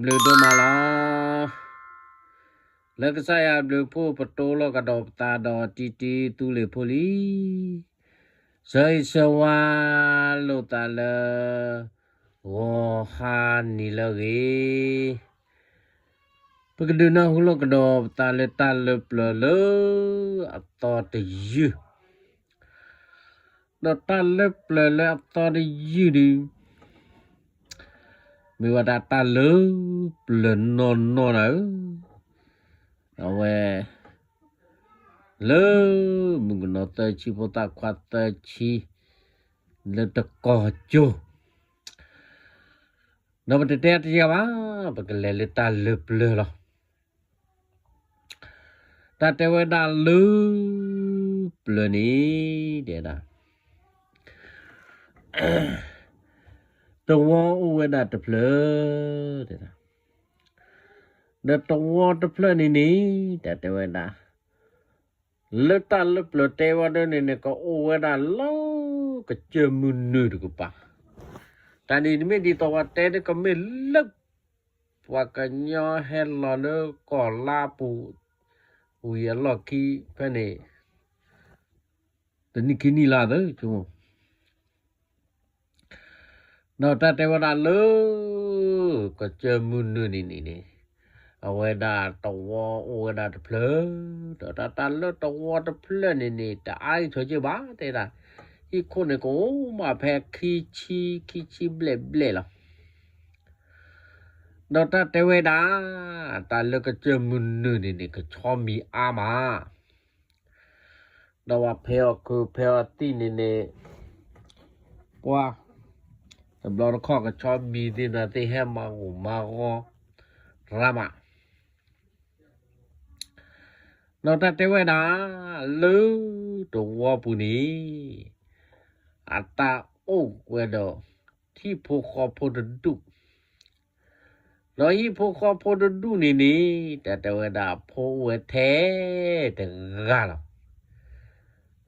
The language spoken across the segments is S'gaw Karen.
ဘျုးဒိၣ်မးလီၤ. လၢကစၢ်ယွၤဘျုးဖှိၣ်ပတိလီၤကဒီးပသးဒီးတံတံသူလ့ၤဖိလံ. ဆၢဂ့ၤဆၢဝါလိာ်သးလၢ ဂီၤဟါနံၤလၢအဂ့ၤ, ပကဒုးနၢ်ဟူလိာ်ကဒီးပသးလၢတၢ်လၢပျၢၤလၢအသီတယုၢ် ဒီးတၢ်လၢပျၢၤလၢအသီတယုၢ်ဒုး မ့ၢ်ဝဲဒၣ်တၢ်လၢပျၢၤနီၢ်နီၢ်နၤဧၢ, အဝဲ လၢမုၣ်ကနီၤသၢဆံ ဖိသၣ်ခွါသၢဆံ လၢတကီၢ်ကၠိ, ဒီးပတတဲတယၤဘၣ်, ပကလဲၤလၢတၢ်လၢပျၢၤလီၤ. တၢ်တဲဝဲဒၣ်လၢပျၢၤန့ၣ် တဲဒၣ် တဝီအိၣ်ဝဲဒၣ်တဖျၢၣ်, တဲဒၣ် ဒီးတဝီတဖျၢၣ်န့ၣ်န့ၣ် တၢ်တဲဝဲဒၣ် လၢတၢ်လၢပျၢၤတဲဝဲဒၣ်န့ၣ်န့ၣ် ကအိၣ်ဝဲဒၣ်လၢကစၢၢ်မုၢ်နုာ်တကပၤ, တၢ်န့ၣ်မ့ၢ်ဒ်သိးပှၤတဲတကမ့ၢ်လၢ ပှၤကညီဟဲလီၤလၢကီၢ်လါပူၤ ဝံၤအလီၢ်ခံဖဲန့ၣ် တနံၣ်ခံနံၣ်လၢ်သၢ ဆိကမိၣ်, ဒီးတၢ်တဲဝဲဒၣ်လၢ ကစၢၢ်မုၢ်နုာ်န့ၣ်န့ၣ်န့ၣ် အဝဲဒၣ်တဝီအိၣ်ဝဲဒၣ်တဖျၢၣ်, ဒီးတၢ်တၢ်လၢတဝီတဖျၢၣ်န့ၣ်န့ၣ် တအါအံၤဆိက့ဘၣ် တဲဒၣ်, ဟံၣ်ခိၣ်န့ၣ်ကအိၣ်မးဖဲခံဆံ ခံဆံဘျဲၣ်ဘျဲၣ်လီၤ. ဒီးတၢ်တဲဝဲဒၣ် တၢ်လၢကစၢၢ်မုၢ်နုာ်န့ၣ်န့ၣ် ကဆီမံၤအါမး, ဒီးပှၤဖဲးအီၣ်ခုးဖဲးအီၣ်သံၣ်န့ၣ်န့ၣ် ပှၤ တဘျီတခီၣ်ကဆီမံၤသ့ၣ်နၤသ့ၣ်ဟဲမၤဂိၢ်မၤဂီၤရၤမး, ဒီးတၢ်တဲဝဲဒၣ် လၢတဝီပူၤန့ၣ် အတၢ်အိၣ်ဝဲဒီး ဟံၣ်ဖိဃီဖိတဒူၣ်, ဒီးဟံၣ်ဖိဃီဖိတဒူၣ်န့ၣ်န့ၣ် တၢ်တဲဝဲဒၣ်အဖိအိၣ်ဝဲထဲတဂၤလီၤ.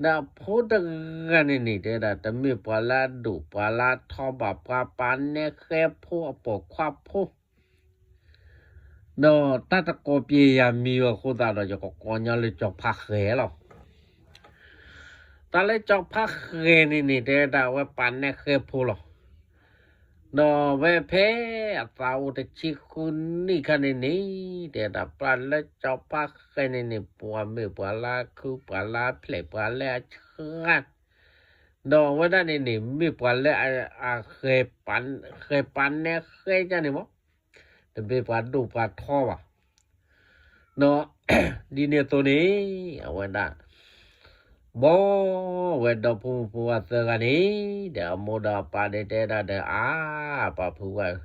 ဒီးအဖိတဂၤန့ၣ်န့ၣ် တဲဒၣ်တမ့ၢ်ပှၤလၢအဒိၣ်ပှၤလၢအထီဘၣ် ပှၤပာ်နဲဃဲဖိအပိာ်ခွါဖိ ဒီးတၢ်တကိးပျဲယၤမံၤအဃိသတးဒီး ယကကိးညီလၢစီၤဖါဃဲၤလီၤ. တၢ်လၢစီၤဖါဃဲၤန့ၣ်န့ၣ် တဲဒၣ်ဝဲပာ်နဲဃဲဖိလီၤ. ဒီးဝဲဖဲအသးအိၣ်တဆံဃုနံၣ်ခါန့ၣ်န့ၣ် တဲဒၣ်ပှၤလၢစီၤဖါဃဲၤန့ၣ်န့ၣ် ပှၤမ့ၢ်ပှၤလၢအခု ပှၤလၢအဖျဲၣ် ပှၤလၢအဆှၢ ဒီးအဝဲဒၣ်န့ၣ်န့ၣ် မ့ၢ်ပှၤလၢအ ဃဲၤပာ်နဲဃဲဒ်န့ၣ်မး, တမ့ၢ်ပှၤဒိၣ်ပှၤထီဘၣ်. ဒီးဒ်န့ၣ်အသိးန့ၣ် အဝဲဒၣ် ဘီဝဲဒီဖိမုၣ်ဖိခွါသၢဂၤန့ၣ် ဒီးအမိၢ်ဒီးအပၢ်ဒီးတဲဒၣ်ဒီး အါ ပၢ်ဖုဝဲဧၢ,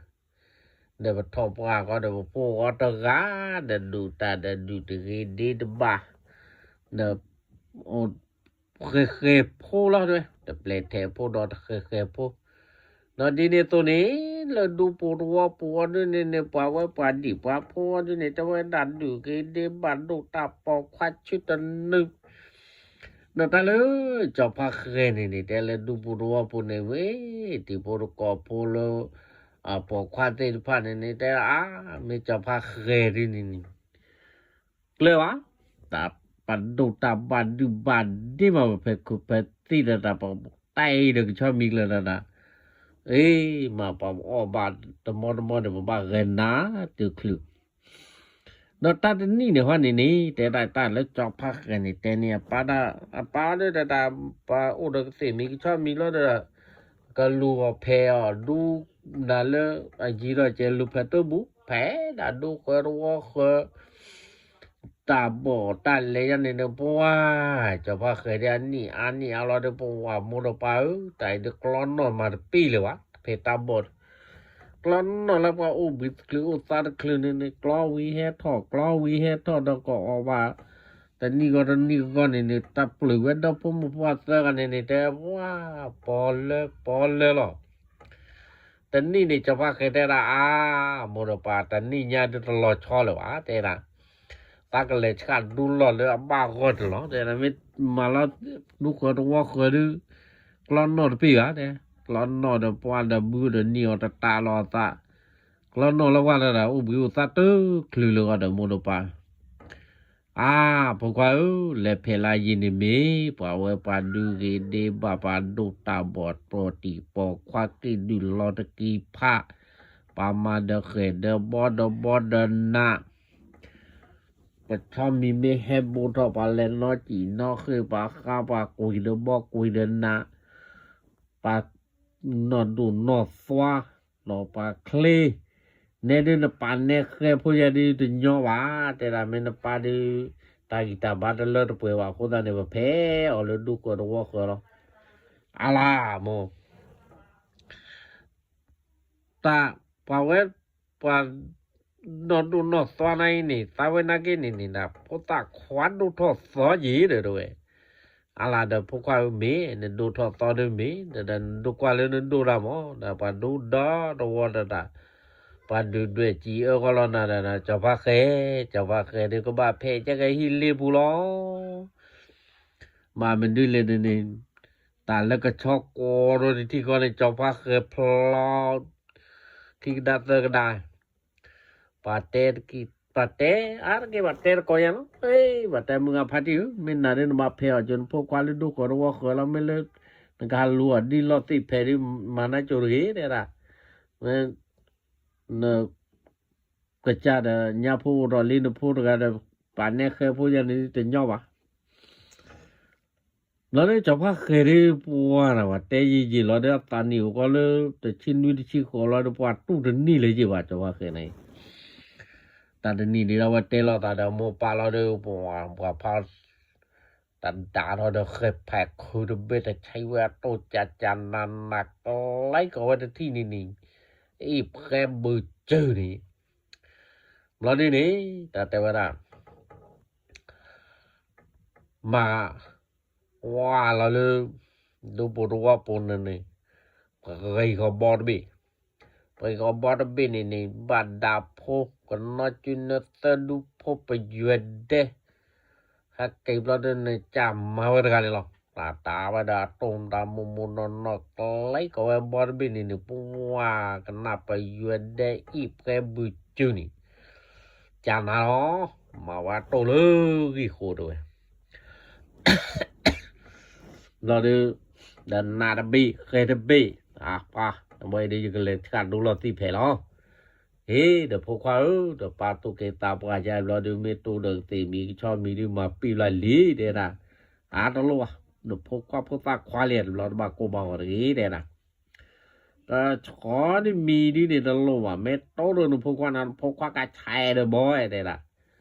ဒီးပထီၣ်ပှၢ်ဃီဒီးပဖိၣ်ဃီတဂၤ ဒီးဒုၣ်တၢ်ဒီးဒုၣ်တဂ့ၤဒ့တဘၣ်, ဒီး ဃဲၤဃဲၤဖိလီၤ, တပျဲၢ်ထဲးဖိဒီးတဃဲၤဃဲၤဖိ, ဒီးဒ်န့ၣ်အသိးန့ၣ် လၢဒူပူၤသဝီပူၤအီၤဒ်န့ၣ်န့ၣ် ပှၤဝဲပှၤဒံၣ်ပှၤဖိအီၤဒ်န့ၣ် တဲဝဲဒၣ်ဒုၣ်ဂ့ၤဒ့ဘၣ်ဒိၣ်တၢ်ပိာ်ခွါဆူတနုာ်, ဒီးတၢ်လၢစီၤဖါဃဲၤန့ၣ်န့ၣ် တဲလၢဒူပူၤသဝီပူၤန့ၣ်ဝဲ တံၤဖိသကိးဖိလၢ အပိာ်ခွါသ့ၣ်တဖၣ်န့ၣ်န့ၣ် တဲအါ မ့ၢ်စီၤဖါဃဲၤဒ်န့ၣ်န့ၣ် ကျၢၤဘၣ်, တၢ်ပဒိၣ်တၢ်ဘၣ်ဒုၣ်ဘၣ်ဒ့မး ပဖဲးခုးဖဲးသံၣ်ဒီးတၢ်ပတဲအံၤဒီးကဆီမံၤကျၢၤဒီးတၢ်, အ့ မ့ၢ်ပှၤအီၣ်ဘၣ်တမီတမီဒီး ပဘၣ်ဂဲၤနၤတုၤချုး, ဒီးတၢ်တနံၣ်န့ၣ်ဟီန့ၣ်န့ၣ် တဲဒၣ်တၢ်လၢစီၤဖါဃဲၤန့ၣ် တဲန့ၢ်အပၢ်ဒၣ် အပၢ်ဒီးတၢ် ပှၤအိၣ်ဒီးကသ့ၣ်မံၤကဆီမံၤလီၤဒီး ကလူၤအီၤဖဲးအီၤဒူ ဒၣ်လၢအယံၤဒီးကဲလူၤဖဲးတဘူၣ် ဖဲးဒၣ်ဒူဃၢၤတဝီဃၢၤ တၢ်ဘီၣ်တၢ်လဲၤယါန့ၣ်ဒီး ပဝါ စီၤဖါဃဲၤဒၣ်အနံၣ်အါနံၣ်အါလီၤဒီး ပဝါမိၢ်ဒီးပၢ်ဧၢ တၢ်အံၤဒီးကျီနီၢ်မးတပံၤလၢၤဘၣ် ဖဲးတၢ်ဘီၣ် ကျီနီၢ်လၢပှၤအိၣ်ဘှံးတချုးအိၣ်သးတချုးန့ၣ်န့ၣ် ကျီဝံၤဟဲထီၣ် ကျီဝံၤဟဲထီၣ်ဒီးကအီၣ်ဘၣ် တနံၣ်ဂီၢ်တနံၣ်ဂီၢ်န့ၣ်န့ၣ် တၢ်ပျုၤဝဲဒီဖိမုၣ်ဖိခွါသၢဂၤန့ၣ်န့ၣ် တဲဝါ ပီလၢပီလၢလီၤ. တနံၣ်န့ၣ် စီၤဖါဃဲၤတဲဒၣ်အါ မိၢ်ဒီးပၢ် တနံၣ်ညါဒုးတလီၤဆီလၢၤဘၣ် တဲဒၣ် သးကလဲၤဆှၣ်ဒူလီၢ်လၢအဘၣ်ဂီၢ်တလီၤ တဲဒၣ် မ့ၢ်မၤလီၤဒူဃၢၤတဝီဃၢၤဒုး ကျီနီၢ်တပံၤဘၣ် တဲ ကျီနီၢ်ဒီးပှၤဒီးဘုဒီးနံၣ်အီၤတတၢ်လီၤအသး ကျီ ကျီနီၢ်လၢဝါတၢ်ဒီး အိၣ်ဘှံးအိၣ်သါတချုးလၢၤဂီၤဒီး မိၢ်ဒီးပၢ်, အါ, ဖိခွါဧၢ, လဲၤဖဲးလၢယံၤန့ၣ်မ့ၢ် ပှၤဝဲပှၤဒုးဂ့ၤဒ့ဘၣ် ပှၤဒိၣ်တၢ်ဘီၣ်တြီၢ်တံၢ် ပိာ်ခွါက့ၤဒုးလီၤတကံဖး, ပှၤမၤဒီးဃဲၤဒီးဘီဒီးဘီဒီးနး ပဆီမံၤမ့ၢ်ဟဲဘိးထီၣ် ပှၤလဲၤနီၣ်စံၣ်နီၣ်ဃ့ၢ် ပှၤဃါပှၤကွံာ်ဒီးဘီကွံာ်ဒီးနး, ပှၤနီၢ်ဒိၣ်နီၢ်သွါ, ဒီးပှၤချ့, နဲဒုးနပာ်နဲဃဲဖိယဲဒုးတညီဘၣ်, တဲဒၣ်မ့ၢ်နပၢ်ဒုး တၢ်ဂံၢ်တၢ်ဘါတလၢတပှဲၤဘၣ်အဃိသတးန့ၣ် ပဖဲးအီၤလၢဒိၣ်ကီၢ်တဝီဃၢၤလီၤ. အလၢ်မိၢ် တၢ်ပှၤဝဲ ပှၤနီၢ်ဒိၣ်နီၢ်သွါနၤအံၤန့ၣ် သးဝဲနာ်က့န့ၣ်န့ၣ် ဖိသၣ်ခွါဒိၣ်ထီၣ်သီယံၤဒီးတဝဲ, အလၢ်ဒီးဖိခွါဧၢမ့ၢ် နဒိၣ်ထီၣ်သီဒုးမ့ၢ် ဒီးနဒိၣ်ကွၢ်လၢနဒိၣ်တၢ်မး ဒီးပှၤဒိၣ်ဒီတဝီတၢ်, ပှၤဒုးဒွဲၣ်စံးအၢကီးလီၤနၤဒီး စီၤပၤဃဲၤ, စီၤပၤဃဲၤဒုးကဘၣ်ဖဲးကဲကဟံၣ်လ့ပူၤလီၤ. မ့ၢ်မနုၤလဲၣ်န့ၣ်န့ၣ် တၢ်လၢကဆီကိးဒီးတထံၣ်ဃီန့ၣ် စီၤပၤဃဲၤဖျီ ခံကဒါသၢကဒါ, ပှၤတဲတက့ၢ် ပှၤတဲအါတက့ၢ် ပှၤတဲတကိးယၤလီၤ. ပှၤတဲမုၢ်ဂၤဖါတံၢ်ဧၢ, မ့ၢ်နၤဒုးနဘၣ်ဖဲးအီၤကၠိနဖိခွါလၢဒိၣ်ကီၢ်တဝီဃၢၤလီၤ, မ့ၢ်လၢ နကဟးလူၤအီၤဒ်လီၢ်သ့ၣ်ဖဲးဒုး မၤနၤကၠိတဂ့ၤတဲဒၣ်, န ကစၢ်ဒီးညါဖိအိၣ်ထီၣ်လံ နဖိတဂၤဒီး ပာ်နဲဃဲဖိယၤန့ၣ်တညီဘၣ်. ဘျီဒုး စီၤပၤဃဲၤဒုး ပှၤဒၣ်ပှၤတဲယံာ်ယံာ်လီၤဒီး အသးနံၣ်အိၣ်ကီးလၢ တဆံနွံတဆံဃိးလီၤဒီး ပှၤတူၢ်တနံၣ်လၢၤယံာ်ဘၣ် စီၤပၤဃဲၤန့ၣ်, တၢ်တနံၣ်ဒုးဒီး အဝဲတဲလိာ်သးဒီးမိၢ်ပၢ်လီၤဒီး ပှၤ ပှၤဖါ တဒါထီၣ်ဒီးဃဲၤဖးခုတဘ့ၣ် တဆံဝဲအတိၢ်ကၢ်ကၢ်နးနး ကျဲကီးဝဲတထံၣ်န့ၣ်န့ၣ် အ့ၣ်ဖှဲဘုးစုန့ၣ်, ဘျီဒုးန့ၣ် တၢ်တဲဝဲဒၣ် မၤဝါလီၤလၢ ဒိပူၤတဝီပူၤန့ၣ်န့ၣ် ပှၤဂ့ၤကီးဘီတဘ့ၣ်, ပှၤဂ့ၤကီးဘီတဘ့ၣ်န့ၣ်န့ၣ် ဘၣ်ဒါဖိ ကနီၣ်ကၠုနၢသၢဒူဖိပယွဲၢ်ဒဲး ဟဲက့ၤဘျီဒုးန့ၣ် ကၢ်မၤဝဲတဂၤန့ၣ်လီၤ. တၢ်တၢ်ဝဲဒၣ်အတိၢ်တၢ်မိၢ်မိၢ်နီၢ်နီၢ် ကျဲကီးဝဲဘီတဘ့ၣ်န့ၣ်န့ၣ် ပဝါကနၣ်ပယွဲၢ်ဒဲးအ့ၣ်ဖှဲဘုးစုန့ၣ် ကၢ်နၤလီၤ. မၤဝဲတိၢ်လၢဂံၢ်ဃိတဝဲ ဘျီဒုး ဒီးနးတဘ့ၣ် ဃဲၤတဘ့ၣ် အပှၤ အဝဲဒုးယကလဲၤဆှၣ်ဒိလီၢ်သ့ၣ်ဖဲးလီၤ. ဟ့ၣ် ဒီးဖိခွါဧၢ ဒီးပာ်သူၣ်က့ၤသးပှၢ်ယါဘျီဒုး မ့ၢ်တိၢ်ဒီးကသ့ၣ်မံၤကဆီမံၤဒုး မၤပံၢ်ဘျီလံ တဲဒၣ်, အါတလိၣ်ဘၣ် နဖိခွါဖိသၣ်ခွါလံ တဘျီတဘၣ်ကိၢ်ဘၣ်ဂီၤတဂ့ၤ တဲဒၣ်, တဆီန့ၣ်မံၤဒုးန့ၣ်တလိၣ်ဘၣ် မ့ၢ်တိၢ်ဒီးနဖိခွါနၤ နဖိခွါကဆဲးဒီးဘီ တဲဒၣ်,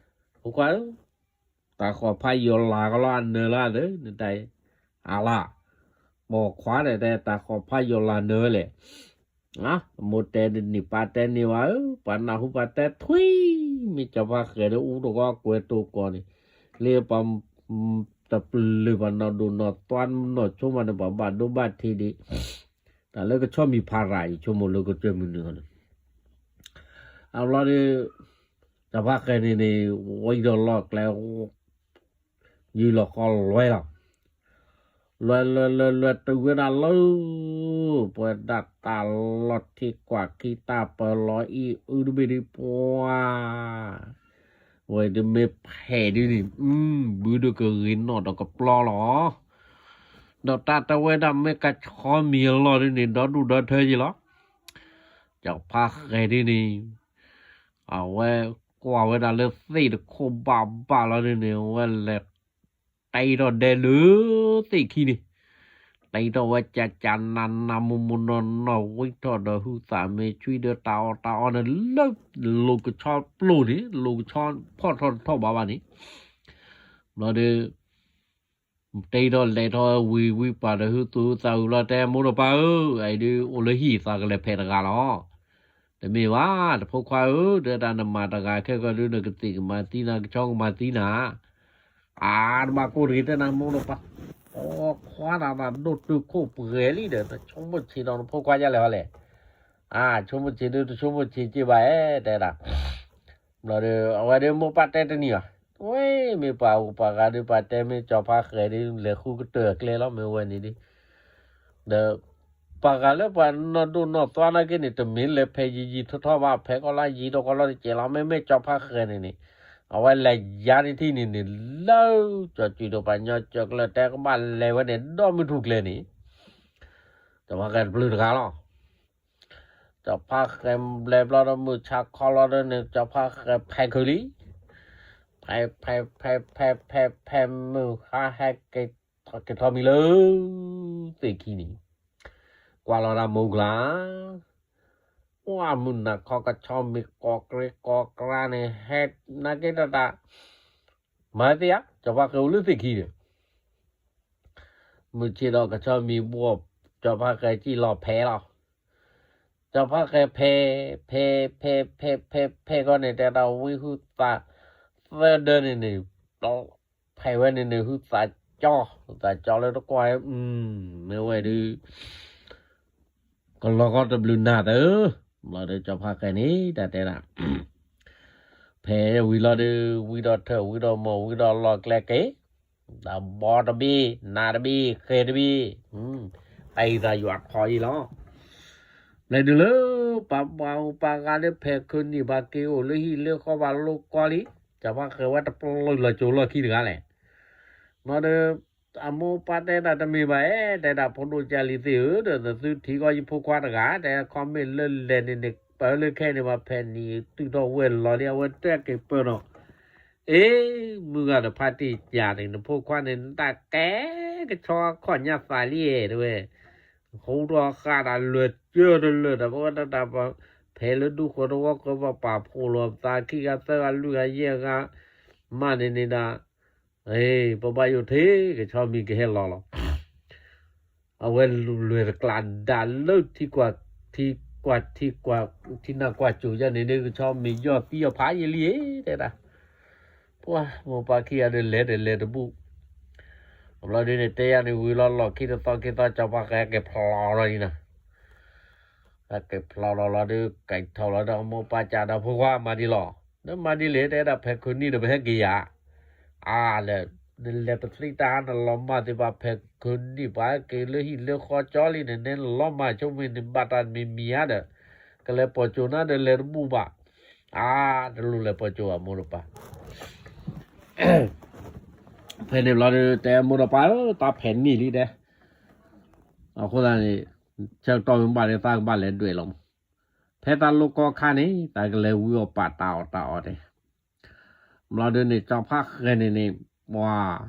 ဖိခွါဧၢ တၢ်ဃီၤဖးယိာ်လၤကလီအနၢၤလၢအသၢ နတၢ်အံၤ, အလၢ်, ပိာ်ခွါဒီးတဲ တၢ်ဃီၤဖးယိာ်လၤနၢၤဝဲလဲၣ်, မိၢ်တဲတန့ၢ် ပၢ်တဲန့ၢ်ဝဲဧၢ, ပှၤနၢ်ဟူပှၤတဲထွံၣ်, မ့ၢ်စီၤပၤဃဲၤဒီးအူတဂီၤကွဲးတိၢ်ကီၢ်န့ၣ်, လၢပှၤ တပျုၤပှၤနီၢ်ဒိၣ်နီၢ်သွါနီၢ်ဆိမးန့ၣ် ပှၤဘၣ်ဒိဘၣ်ထံးဒံး, တၢ်လၢကဆီမံၤဖးရၤအံၤ ဆိကမိၣ်လၢကစၢၢ်မုၢ်နုာ်အီၤန့ၣ် အဘျီဒီး စီၤပၤဃဲၤန့ၣ်န့ၣ် ဝံၤဒီးလီၢ်ကျဲ ယုၢ်လီၤဃီလွဲလီၤ, လွဲလွဲလွဲလွဲတုၤဝဲဒၣ်လၢ ပဝဲဒၣ်တၢ်လီၢ်ထံကွၢ်ခံ တၢ်ပၢလီၤအံၣ်အုတဘ့ၣ်ဒုးပှၤ ဝဲဒုးမ့ၢ်ဖဲးဒုးန့ၣ် ဘုဒုးကဂ့ၤနီၣ်ဒီးကပျီလီၤ, ဒီးတၢ်တဝဲဒၣ်မ့ၢ်ကဆီမံၤအလီၢ်ဒုးန့ၣ် ဒီဒူၣ်ဒီထၢယံၤလီၤ, စီၤပၤဃဲၤဒုးန့ၣ် အဝဲကွၢ်ဝဲဒၣ်လၢသ့ၣ်တခိၣ်ဘၣ်ဘၣ်လီၤဒုးန့ၣ် အဝဲလဲၤ တ့ထီၣ်ဒဲလၢသ့ၣ်ခံန့ၣ်, တ့ထီၣ်ဝဲကၢ်ကၢ်နးနးမိၢ်မိၢ်နီၢ်နီၢ် ဝံထီၣ်ဒီးဟုသၣ်မ့ၢ်ဆွံဒီးတၢ်အီၣ်တၢ်အီန့ၣ်လၢ လိၤကဆီပျိန့ၣ် လိၤကဆီဖီၣ်ထီၣ်တထီၣ်ဘၣ်ဘၣ်န့ၣ်, ဘျီဒီး တ့ထီၣ်လဲၤထီၣ်ဝံၤဝံပာ်ဒီးဟုသူၣ်ဟုသးဝံၤဘျီတဲ မိၢ်ဒီးပၢ်ဧၢ, အအံၤဒုးအိၣ်လၢဟံၣ်သးကလဲၤဖဲးတဂၤလီၤ. တမ့ၢ်ဘၣ် တဖိခွါဧၢ, တဲဒၣ်နမၤတဂၤခဲကီးဒုး နကသ့ၣ်ကမၤသံနၤ ကဆီကမၤသံနၤ, အါတဘၣ်ကိၢ်တဂ့ၤ တဲနၤမိၢ်ဒီးပၢ်, အိခွါဒၣ်သးဒိၣ်တုာ်ခိၣ်ပှဲၤလံဒီး နဆိကမိၣ်ဆံးဒီးနဖိခွါယါလဲၣ်ဟီလဲၣ်, အါ ဆိကမိၣ်ဆံးဒုး တဆိကမိၣ်ဆံးက့ဘၣ်ဧါ တဲဒၣ် ဘျီဒီး အဝဲဒုးမိၢ်ပၢ်တဲတနံၤဘၣ်, ဝဲမ့ၢ်ပှၤဂုၤပှၤဂၤဒုး ပှၤတဲမ့ၢ်စီၤပၤဃဲၤဒုး လဲၤဃုကတၢၢ်အကျဲလီၤ မ့ၢ်ဝဲန့ၣ်ဒုး, ဒီး ပှၤဂၤလၢပှၤနီၢ်ဒိၣ်နီၢ်သွါနာ်က့န့ၣ် တမ့ၢ်လဲၤဖဲယံၤယံၤထီၣ်ထီၣ်ဘၣ် ဖဲကီၢ်လၢယံၤဒီးကီၢ်လၢတစဲးလီၤ မ့မ့ၢ်ကၠီဖါဃဲၤန့ၣ်န့ၣ် အဝဲလဲၤယါန့ၢ်ထံၣ်န့ၣ်န့ၣ် လၢကၠီၤစုၤဒီးပှၤညီကၠီၤကျၢၤတဲကဘၣ်လဲၤဝဲန့ၣ် ဒီမုၢ်ထူၣ်ကျဲၤန့ၣ် ကၠီဖါဃဲၤတပျုၢ်တဂၤလီၤ. ကၠီဖါဃဲၤဘျဲဘျီဒီးမုၢ်ဆါခီလီၤဒီးန့ၣ် ကၠီဖါဃဲၤဖဲးခုးလံ ဖဲးဖဲးဖဲးဖဲးဖဲးမုၢ်ဟါဟဲက့ၤထီၣ်မံၤလၢ သ့ၣ်ခံန့ၣ် ကွၢ်လီၤတၢ်မူကျါ ပှၢ်မုၢ်နၤခီကဆီမံၤကိးကြ့ကိးကြါန့ၣ် ဟဲနာ်က့တၢ်တၢ် မၤသ့ဧါ ကၠီဖါဃဲၤအိၣ်လၢသ့ၣ်ခံန့ၣ် မုၢ်ဆ့ၣ်ဒီးကဆီမံၤဘှီၣ် ကၠီဖါဃဲၤစံၣ်လီၤဖဲးလီၤ. ကၠီဖါဃဲၤဖဲး ဖဲး ဖဲး ဖဲး ဖဲး ဖဲးခီန့ၣ် တဲဒၣ်ဝံဟုသး သၢဒၢန့ၣ်န့ၣ် ဖဲးဝဲန့ၣ်န့ၣ် ဟုသးကၠီ ဟုသးကၠီလၢတကွၢ် မ့ၢ်ဝဲဒုး ကလီၤကီတဘျုးနၢ်သၢ ဘျီဒီးကၠီဖါဃဲၤန့ၣ် တၢ်တဲဒၣ် ဖဲဝံၤလီၤဒီး ဝံဒီးထၢၣ် ဝံဒီးမိၢ် ဝံဒီးလီၢ်ကျဲက့ၤ တၢ်ဘီတဘ့ၣ် နးတဘ့ၣ် ဃဲၤတဘ့ၣ် တၢ်အံၤသးယွၤထီအံၤလီၤ. ဘျဲဒုးလၢ ပှၤပှၤပှၤဂၤလၢဖဲးခုးနံၣ်ဘၣ်က့ၤအိၣ်လၢဟံၣ်လၢဃီဘၣ်လိကီလံ ကၠီဖါဃဲၤဝဲတပျုၢ်လီၤကၠိလီၢ်ခံတဂၤလဲၣ်. ဘျီဒီး အမိၢ်ပၢ်တဲဒၣ်တမ့ၢ်ဘၣ်အဲၣ် တဲဒၣ်ဖိဒိၣ်ကၢ်လံၤသ့ၣ်ဧၢ ဒီးနသုထံၣ်ကီးယဖိခွါတဂၤ တဲခီမ့ၢ်လၢလဲၤန့ၣ်န့ၣ် ပၢလၢခဲန့ၣ်ဘၣ် ဖဲးနံၤတုၤထီၣ်ဝဲလီၤလံ အဝဲတဲက့ၤပၢၢ်နီၤ အ့ မုၢ်ဂၤဒီးဖါတံၢ်ကၢ်န့ၣ် နဖိခွါန့ၣ် နတၢ်ကဲကဆီခီၣ်ညါသးလံတဲဝဲ ဟူထီၣ်ဃာ်တၢ်လၢာ်ကၢတလၢာ်ဒီး ပဝဲတၢ်တၢ်ပ ဖဲးလၢဒူၣ်ဃီတဝီဃီပပာ်ဖှိၣ်လီၤပသးခံဂၤသၢဂၤလွံၢ်ဂၤယဲၢ်ဂၤ မးန့ၣ်န့ၣ်ဒၣ် ပဘၣ်ယိၣ်ထဲကဆီမံၤကဟဲလီၤလီၤ. အဝဲလွဲၢ်တကျးဒၣ်လၢထံကွၢ် ထံကွၢ် ထံကွၢ် ထံနၢ်ကွၢ်စိၤယဲန့ၣ် ကဆီမံၤယီၢ်သံအီၤဖးယံာ်လံ တဲဒၣ် ပှၢ် မိၢ်ပၢ်ခံဂၤဒီးလဲၤဒီးလဲၤတဘူၣ် အဘျီဒုန့ၣ် တဲယၤန့ၣ်ဝံၤလီၤလီၢ်ခံတသီခံသီ ကၠီဖါဃဲၤက့ၤဖျီလီၤဒ်နီၤ က့ၤဖျီလီၤလီၤဒီး ကဲထီၣ်လီၤဒီး အမိၢ်ပၢ်ကးဒီးဖိခွါမၤဒ်လီၤ ဒီးမၤဒ်လဲၣ် တဲဒၣ်ဖဲးခုးနံၣ်ဒီးပဟဲက့ၤယၤ အါလဲၣ် နလဲၤပသံတၢ်နလီၤမၢ်သ့ၣ်ဘၣ် ဖဲးခုးနံၣ်ပှၤဟဲက့ၤလၢဟံၣ်လၢဃီကၠီလံန့ၣ် နဲနလီၤမၢ်ဆိမ့ၢ်န့ၣ် ဘၣ်တၢ်မံၤမံၤဧါဒီး ကလဲၤပိာ်ကၠိနၤဒီးလဲၤတဘူၣ်ဘၣ် အါ တလိၣ်လဲၤပိာ်ကၠိဘၣ်မိၢ်ဒီးပၢ် ဖဲန့ၣ်ဘျီဒီး တဲမိၢ်ဒီးပၢ်ဧၢ တၢ်ဖဲးနံၣ်လံတဲ အဃိသတးန့ၣ် ဆၢကတီၢ်မ့ၢ်ဘၣ်ဒီး သးကဘၣ်လဲၤဒွဲၣ်လီၤမး ဖဲတၢ်လိၣ်ကီခါန့ၣ် တၢ်ကလဲၤဝံအီၣ်ပာ်တၢ်အီၣ်တၢ်အီတဲ ဘျီဒုန့ၣ် ကၠီဖါဃဲၤန့ၣ်န့ၣ် ပှၤ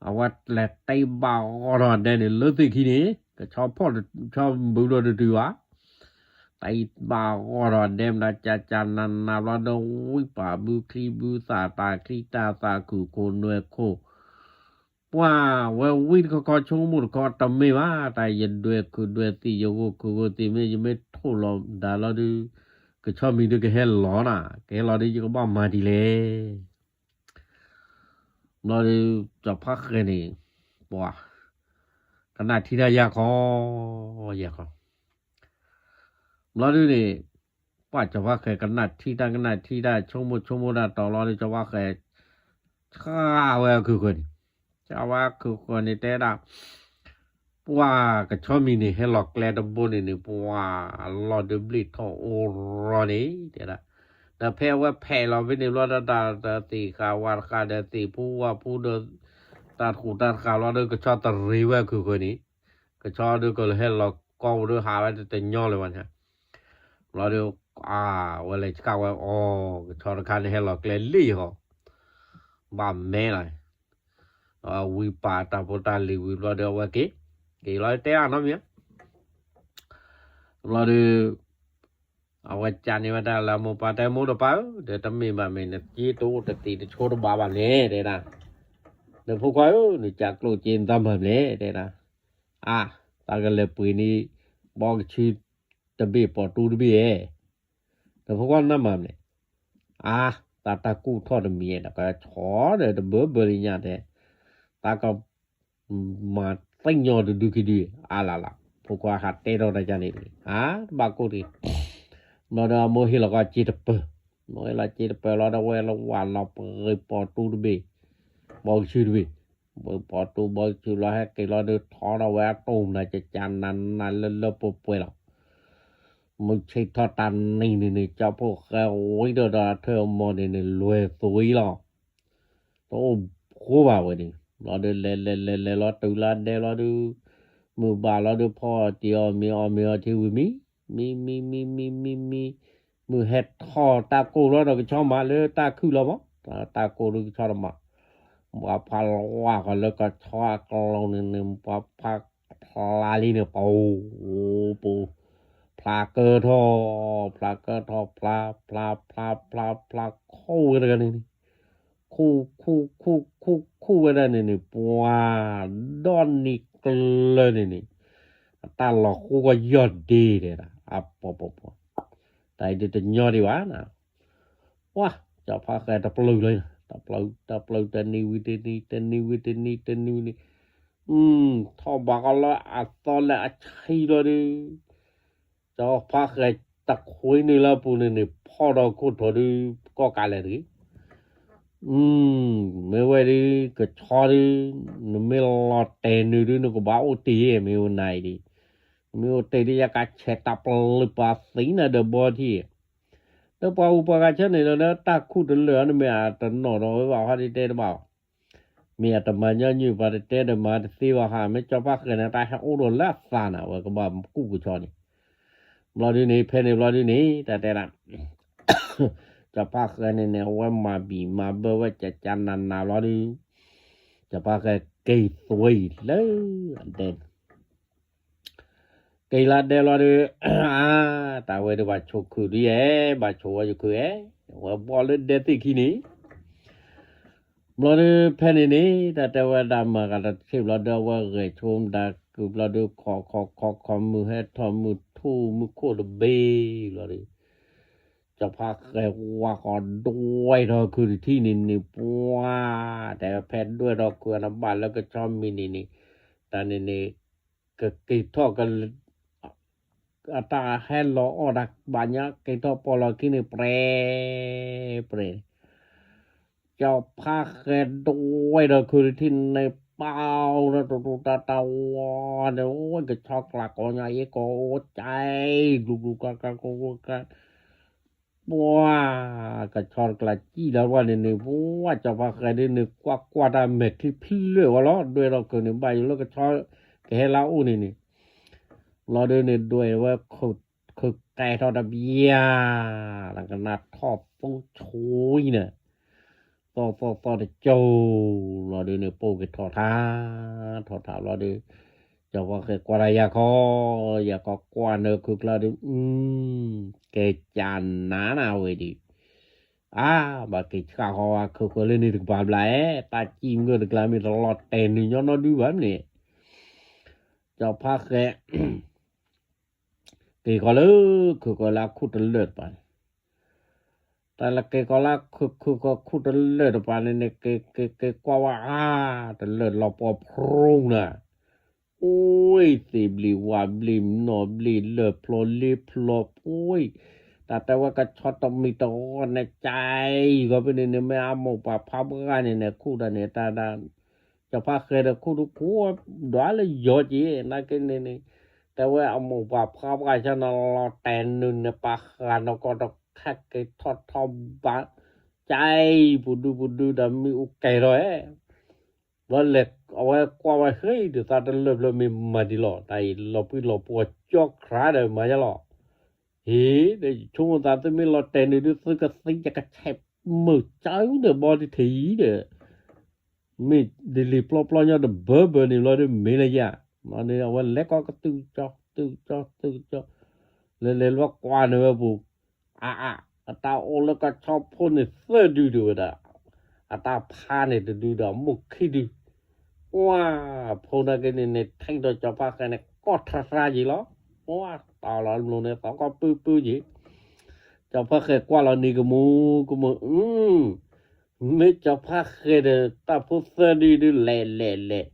အဝဲလဲၤတ့ဘၣ်ဂီၢ်ထီၣ်ဒဲန့ၣ် လၢသ့ၣ်ခံန့ၣ် ကဆီဖီၣ် ဆီဘုဒီးတတုၤဘၣ် တ့ဘၣ်ဂီၢ်ထီၣ်ဒဲမတၤ ကၠၢ်ကၠၢ်နးနးဘျီဒီး ဝံပာ်ဘုချံဘုသၣ် တၢ်ချံတၢ်သၣ် ခုၣ်ခိၣ်နွဲၣ်ခိၣ် ပှၤဝဲဝံတခီခီဆိကမိၣ်တခီ တမ့ၢ်ဘၣ် တၢ်ယဒွဲၣ်ခုးဒွဲၣ်သံၣ် ယဂိၢ်ခုးဂိၢ်သံၣ် မ့ၢ်ယမ့ၢ်ထိၣ်လီၤဒၣ်လီၤဒုး ကဆီမံၤဒုးကဟဲလီၤနၤ ကဟဲလီၤဒုး ယကဘၣ်မၤဒ်လဲၣ် ဘျီဒုး ကၠီဖါဃဲၤန့ၣ် ပှၤ ကနၣ်ထံတၢ်ယၤခီ ယၤခီ ဘျီဒုးန့ၣ် ပှၤကၠီဖါဃဲၤကနၣ်ထံတၢ်ကနၣ်ထံတၢ် ဆိကမိၣ်ဆိကမိၣ်တၢ်တီၤလီၤဒီး ကၠီဖါဃဲၤ ဆှၣ်ဝဲခုၣ်ဃၢၤန့ၣ် ဆှၣ်ဝဲခုၣ်ဃၢၤန့ၣ်တဲဒၣ် ပှၤကဆီမံၤန့ၣ် ဟဲလီၤကျဲတဘိန့ၣ်န့ၣ် ပှၤလီၤဒုးဘျ့ၣ်ထီၣ်အိၣ်ရီၤန့ၣ် တဲဒၣ် ဒီးဖဲအဝဲဖဲးလီၤဖဲန့ၣ်ဘျီဒီး တၢ်သ့ၣ်ဃာ်ဝါတဃာ်ဒီးသ့ၣ်ဖိဝါဖိဒီး တၢ်တဃူးတၢ်တဃာ်လီၤဒီး ကဆီတရံးဝဲခုၣ်ဃၢၤန့ၣ် ကဆီဒုးကဟဲလီၤကီၢ်ပူၤဒီးဟးဝဲတညီလၢၤဘၣ်န့ၣ် ဘျီဒီး အဝဲလဲၤဆှၣ်ဝဲအီၤ ကဆီတခါန့ၣ်ဟဲလီၤကျဲလံဟီ ဘၣ်မဲလီၤ ဝံပာ်တၢ်ဖိတၢ်လံၤဝံၤဘျီဒီးအဝဲက့ၤ က့ၤလီၤတဲအနီတမံၤ ဘျီဒီး အဝဲကန့ၢ်ဝဲတၢ်လၢမိၢ်ပၢ်တဲ မိၢ်ဒီးပၢ်ဧၢ ဒီးတမ့ၢ်ဘၣ်မ့ၢ် နက့တအိၣ်တသ့တဆိတဘၣ်ဘၣ်န့ၣ် တဲဒၣ် ဒီးဖိခွါဧၢ နကးကျိၣ်က့နတၢ်မၤမလဲၣ် တဲဒၣ် အါ တၢ်ကလဲၤပှ့ၤန့ၢ် ဘီကဆူတဘ့ၣ် ပိာ်တူတဘ့ၣ်ဧါ ဒီးဖိခွါနတၢ်မၤမလဲၣ် အါ တၢ်တၢ်ကူၣ်ထီၣ်တမံၤဒီး ကဆီဒီးတဘၢဘၢလံညါတဲ တၢ်က မၤသ့ၣ်ညါတဒုခံဒု အါလၢ်လၢ် ဖိခွါဟးတဲထီၣ်တၢ်ကန့ၣ်တဂ့ၤ အါ တဘၣ်ကိၢ်တဂ့ၤ ဘျီဒီးအမိၢ်ဟ့ၣ်လီၤကီၢ်စ့တပၢၤ မိၢ်ဟ့ၣ်လီၤစ့တပၢၤလီၤဒီး ဝဲလၢဝၤလီၤပှ့ၤပိာ်တူတဘ့ၣ် ဘီကဆူတဘ့ၣ် ဝဲပီၣ်တူၢ်ဘီဆူးလီၤ ဟဲက့ၤလီၤဒုး ထီထီၣ်ဝဲအတိၢ်မနၤ ကကနးနးလၢလၢပှဲၤပှဲၤလီၤ. မုၢ်ဆ့ၣ်ထီၣ်တနံၤန့ၣ်န့ၣ် ကၠီဖီၣ်ဃဲဝံၤဒီးဒီးထၢအမီၢ်န့ၣ်န့ၣ် လွဲၢ်သွံလီၤ. တအိၣ်ဃိဘၣ်ဝဲန့ၣ် လီၤဒုး လဲၤလဲၤလဲၤလဲၤလီၤတုၤလၢအဒဲလီၤဒုး မုၢ်ဘၣ်လီၤဒုး ဖီအီၣ်တံၢ်အီၣ်မ့ၤအီၣ်မ့ၤအီထံဝံၤမံ မံ မံ မံ မံ မံ မံ မုၢ်ဟဲထီၣ်တၢ်ကိၢ်လီၤဒီးကဆီမးလၢတၢ်ခုၣ်လီၤမး တၢ်ကိၢ်ဒုးကဆီတမး ပှၤဖးလီၤဝါဃီၤလၢကဆီအကျိၤန့ၣ်န့ၣ် ပှၤဖးဖျါလံန့ၣ် ပူၤ ပူၤ ဖျါကၢထီၣ် ဖျါကၢထီၣ် ဖျါ ဖျါ ဖျါ ဖျါ ဖျါ ခိၣ်ဝဲတဂၤန့ၣ်န့ၣ် ခိၣ် ခိၣ် ခိၣ် ခိၣ် ခိၣ်ဝဲဒၣ်န့ၣ်န့ၣ် ပှၤဒီနံၤကျၢၤန့ၣ်န့ၣ် အတၢ်လီၤဃိကီၢ်ယီၢ်ဒ့တဲဒၣ် အပီၤပီၤပီၤ တၢ်အံၤဒုးတညီဒံးဘၣ်နၤ ပှၤ ကၠီဖါဃဲတပျုာ်လၢ တပျုာ် တပျုာ်တနံၤဝံၤတနံၤ တနံၤဝံၤတနံၤ တနံၤဝံၤတနံၤ ထီၣ်ဘးဃီလၢအသီလၢအဆံလီၤဒုး ကၠီဖါဃဲတခွံန့ၣ်လၢအပူၤန့ၣ်န့ၣ် ဖီၣ်ဒီးခိၣ်ထိးဒုး ကီၢ်ကးလဲၣ်တဂ့ၤ မ့ၢ်ဝဲဒုး ကဆီဒုး နမ့ၢ်လီၤတဲာ်နုာ်ဒုး နကဘၣ်အိၣ်တ့ၢ် မ့ၢ်ဝဲနၤအံၤဒံး မ့ၢ်အိၣ်တ့ၢ်ဒုး ယကဆဲးတၢ်ပျုာ်ပာ်သံနၤဒီးဘီထံၣ် ဒီးပှၤဟူးပှၤဂၤဆၢန့ၣ်ဒီး တၢ်ခူၣ်တလၢာ်အီၤ နမ့ၢ်အတနီၣ်ဒီးဝဲဘၣ်ဟီဒ်တဲတဘၣ် မ့ၢ်အတမၤညီနုၢ်ပှၤတတဲဒီးမၤတသ့ဘၣ်ဟး မ့ၢ်ကၠီဖါဃဲန့ၣ် တၢ်ဟဲအိၣ်ဒီးလၢအသးနၤ ဝဲကဘၣ်ကူၣ်ကဆီန့ၣ် ဘျီဒုန့ၣ် ဖဲန့ၣ်ဘျီဒုန့ၣ် တၢ်တဲဒၣ် ကၠီဖါဃဲန့ၣ်န့ၣ် အဝဲမၤဘံၣ်မၤဘၢဝဲကကနးနးဘျီဒု ကၠီဖါဃဲက့ၤသွံလၢအဒဲ က့ၤလၢဒဲလီၤဒုး အါ တၢ်ဝဲဒုးဘၣ်ဆိၣ်ခုၣ်ဒုယဲၢ် ဘၣ်ဆိၣ်ဝဲယခုၣ်ယဲၢ် ဝဲဘီလၢဒဲသ့ၣ်ခံန့ၣ် ဘျီဒုးဖဲန့ၣ်န့ၣ် တၢ်တဲဝဲဒၣ်မၤဂၤတထံၣ်ဘျီဒုး အဝဲဂဲၤဆိမတၤကုၢ်ဘျီဒုး ခီၣ်ခီၣ်ခီၣ်ခီၣ် မုၢ်ဟဲထီၣ်မုၢ်ထူၣ်မုၢ်ခိၣ်တဘ့ၣ်ဘျီဒုး ကၠီဖါဃဲဝါဃီဒွဲၣ်ထီၣ်ခုၣ်တထံၣ်န့ၣ်န့ၣ် ပှၤ တဲဝဲဖဲဒွဲၣ်ထီၣ်ခုၣ်အနဘၣ်လၢကဆီမံၤန့ၣ်န့ၣ် တၢ်န့ၣ်န့ၣ် ကက့ၤထီၣ်က အတၢ်ဟဲလီၤအီၣ်တၢ်ဘၣ်ညါ က့ၤထီၣ်ပီၢ်လီၤခံန့ၣ် ပြဲ ပြဲ ကၠီဖါဃဲဒွဲၣ်ဒီးခုၣ်တထံၣ်န့ၣ် ပာ်ဒီးတူတူတၢ်တၢ်ဝီန့ၣ် အိၣ်ကဆီကျးကိးညါအ့ၣ်ကိးအိၣ်ကၠဲ ဘျူဘျူကၢ်ကၢ်ကိၢ်ကိၢ်ကၢ် ပှၤ ကဆီတကျးစံၣ်လၢပှၤန့ၣ်န့ၣ် ပှၤကၠီဖါဃဲဒုးန့ၣ် ကွၢ်ကွၢ်တၢ်မဲာ်ချံဖျၢၣ်ဝဲလီၤ ဒွဲၣ်ထီၣ်ခုၣ်န့ၣ် ဘၣ်ယိၣ်လၢကဆီကဟဲလၢအအိၣ်န့ၣ်န့ၣ် လီၤဒုးန့ၣ် ဒွဲၣ်ဝဲ ခုၣ်ကဲထီၣ်တဘျါ နကနၣ်ထီၣ်သူဆိန့ၣ် သီၣ်သီၣ်သီၣ်တကၠိ လီၤဒုးန့ၣ် ပိၢ်က့ၤထီၣ်ထါ ထီၣ်ထါလီၤဒုး ကၠီဖါဃဲကွၢ်တၢ်ယၤခီ ယၤခီကွၢ်နၢ်ခုၣ်ကျါဒုး ကဲကၢ်နၤနၤဝဲဒုး အါ ဘၣ်က့ၤဆှၣ်ဃီဝဲခုၣ်ဃၢၤလၢန့ၣ်တကပၤဘျါဧဲ တၢ်စံၣ်မုၢ်တကျါမ့ၢ်တလီၤတဲာ်နုာ်ညီနီဒုဘၣ်န့ၣ် ကၠီဖါဃဲ က့ၤကီးလၢ ခုၣ်ကီးလၢအခိၣ်တလၢာ်တပၤန့ၣ် တၢ်လၢက့ၤကီးလၢခုၣ်ခုၣ်ကီးခိၣ်တလၢာ်တပၤန့ၣ်န့ၣ် က့ၤက့ၤက့ၤကွၢ်ဝဲအါ တလၢာ်လီၤပှီၢ်ဖရူနၤ အိၣ်သ့ၣ်ဘျံၣ်ဝၣ်ဘျံၣ်နီၢ်ဘျံၣ်လၢၢ်ဖျိလ့ဖျိ အိၣ် တၢ်တဲဝဲကဆီတမံၤတဂီၢ်န့ၣ် ကၠဲအံၤဂီၢ်ဖဲန့ၣ်န့ၣ် မ့ၢ်အမိၢ်ပှၢ်ဖးပှၢ်န့ၣ်န့ၣ် ခူၣ်တၢ်န့ၣ် တၢ်ဒၣ် ကၠီဖါဃဲဒီးခူၣ်တခူၣ် ဒွးလၢယီၤက့ၤ နာ်က့န့ၣ်န့ၣ် တဲဝဲအမိၢ်ပှၢ်ဖးပှၢ်ဆၣ်န့ၣ် လီၤတဲာ်နုာ်န့ၣ် ပာ်ဃာ်နီၢ်ကီၢ်တခါက့ၤထီၣ်ထီၣ်ဘး ကၠဲအံၤပူၤဒုပူၤဒုဒီးမ့ၣ်အူကဲၤထီၣ်ဧဲ ဘျီလဲၤအဝဲကွၢ်ဝဲ ဟ့ၣ် ဒုးသးတလၢာ်ဖျၢၣ်မ့ၢ်မၤဒံးလီၤ တၢ်အံၤလီၤပှံၢ်လီၤပှီၢ်ကၠီခရါဒီးမၤညါလီၤ ဟ့ၣ် ဒီးယဆိကမိၣ်သးသုမ့ၢ်လီၤတဲာ်နုာ်ဒုး သုကသံယကဆဲးမုာ်ကၠီဒီးဘီတထံၣ်ဒီး မ့ၢ်ဒ်လံာ်ပျီပျီညီတဘၢဘၢန့ၣ်ဘျီဒုးမ့ၢ်လၢယၤ ဘျီန့ၣ်အဝဲလဲၤကီကတုၢ်ကၠီတုၢ်ကၠီတုၢ်ကၠီ လဲၤလဲၤလီၤကွၢ်န့ၢ်ဝဲပူၤ အါအါ အတၢ်အိၣ်လၢကဆီဖိန့ၣ်သၢဒုဒုဝဲဒၣ် အတၢ်ဖါန့ၣ်တဒုဒီးမိၢ်ခံဒု ပှၤ ဖိနာ်က့န့ၣ်န့ၣ် ထံၣ်ဒီးကၠီဖါဃဲန့ၣ် ကီၢ်ထြါထြါယံၤလီၤ ပှၤ တီၤလီၤမလိၤန့ၣ် သီကီၢ်ပုၢ်ပုၢ်ယံၤ ကၠီဖါဃဲကွၢ်လီၤနံၤကမူကမူ မ့ၢ်ကၠီဖါဃဲဒီးတၢ်ဖိသၢဒုဒု လဲၤလဲၤလဲၤ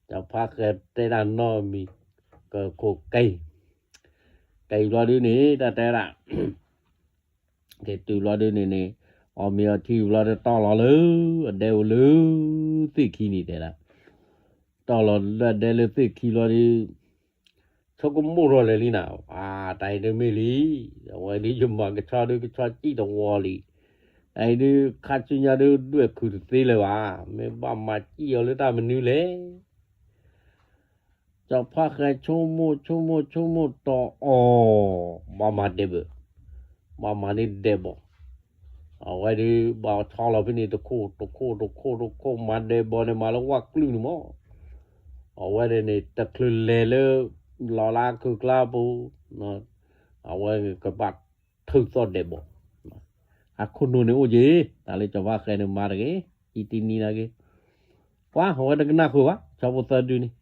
ကၠီဖါဃဲတဲဒၣ်နီၢ်မံၤ ကခိၣ်က့ၤ က့ၤဘျီဒုန့ၣ် တၢ်တဲဒၣ် က့ၤတုၤဘျီဒုန့ၣ်န့ၣ် အီၣ်မ့ၤအီထံဘျီဒုတီၢ်လီၤလၢ အဒဲအိၣ်လၢ သ့ၣ်ခံန့ၣ်တဲဒၣ် တီၢ်လီၤလၢဒဲလၢသ့ၣ်ခံလီၤဒီး ဆိကမိၣ်ထီၣ်လဲၤလံနၤ, အတၢ်အံၤဒုးမ့ၢ်လံ, အဝဲဒုးယမၤကဆီဒုးကဆီစံၣ်တဝီလံ, တၢ်အံၤဒုးခါဆူညါဒုးဒွဲၣ်ခုၣ်တသ့လၢၤဘၣ်, မ့ၢ်ဘၣ်မၤစံၣ်အီၤလၢတၢ်မနုၤလဲၣ်. စီၤဖါဃဲဆိကမိၣ်ဆိကမိၣ်ဆိကမိၣ်တီၢ်အီၤ, ဘၣ်မၤဒဲးဘၢၣ်, ဘၣ်မၤန့ၢ်ဒဲးဘီၣ်, အဝဲဒုးဘၣ်ဆီလီၤဖဲန့ၣ်တခိၣ်တခိၣ်တခိၣ်တခိၣ် မၤဒဲးဘီၣ်န့ၣ် မၤလၢဝၣ်ကျုၢ်န့ၣ်မး, အဝဲဒၣ်န့ၣ် တချုးလဲၤလၢ လီၤလၢခုၣ်ကျါပူၤ, အဝဲကဘၣ်ထုးသီၣ်ဒဲးဘီၣ်, အခိၣ်နူာ်န့ၣ်အိၣ်က့ၤ, တၢ်လၢစီၤဖါဃဲန့ၣ်မၤတဂ့ၤ, အံၤတနံၤနာ်က့ၤ, ပှၤအဝဲတကနၣ်ဃုာ်ဘၣ်, ဆီဖိသၢဒုန့ၣ်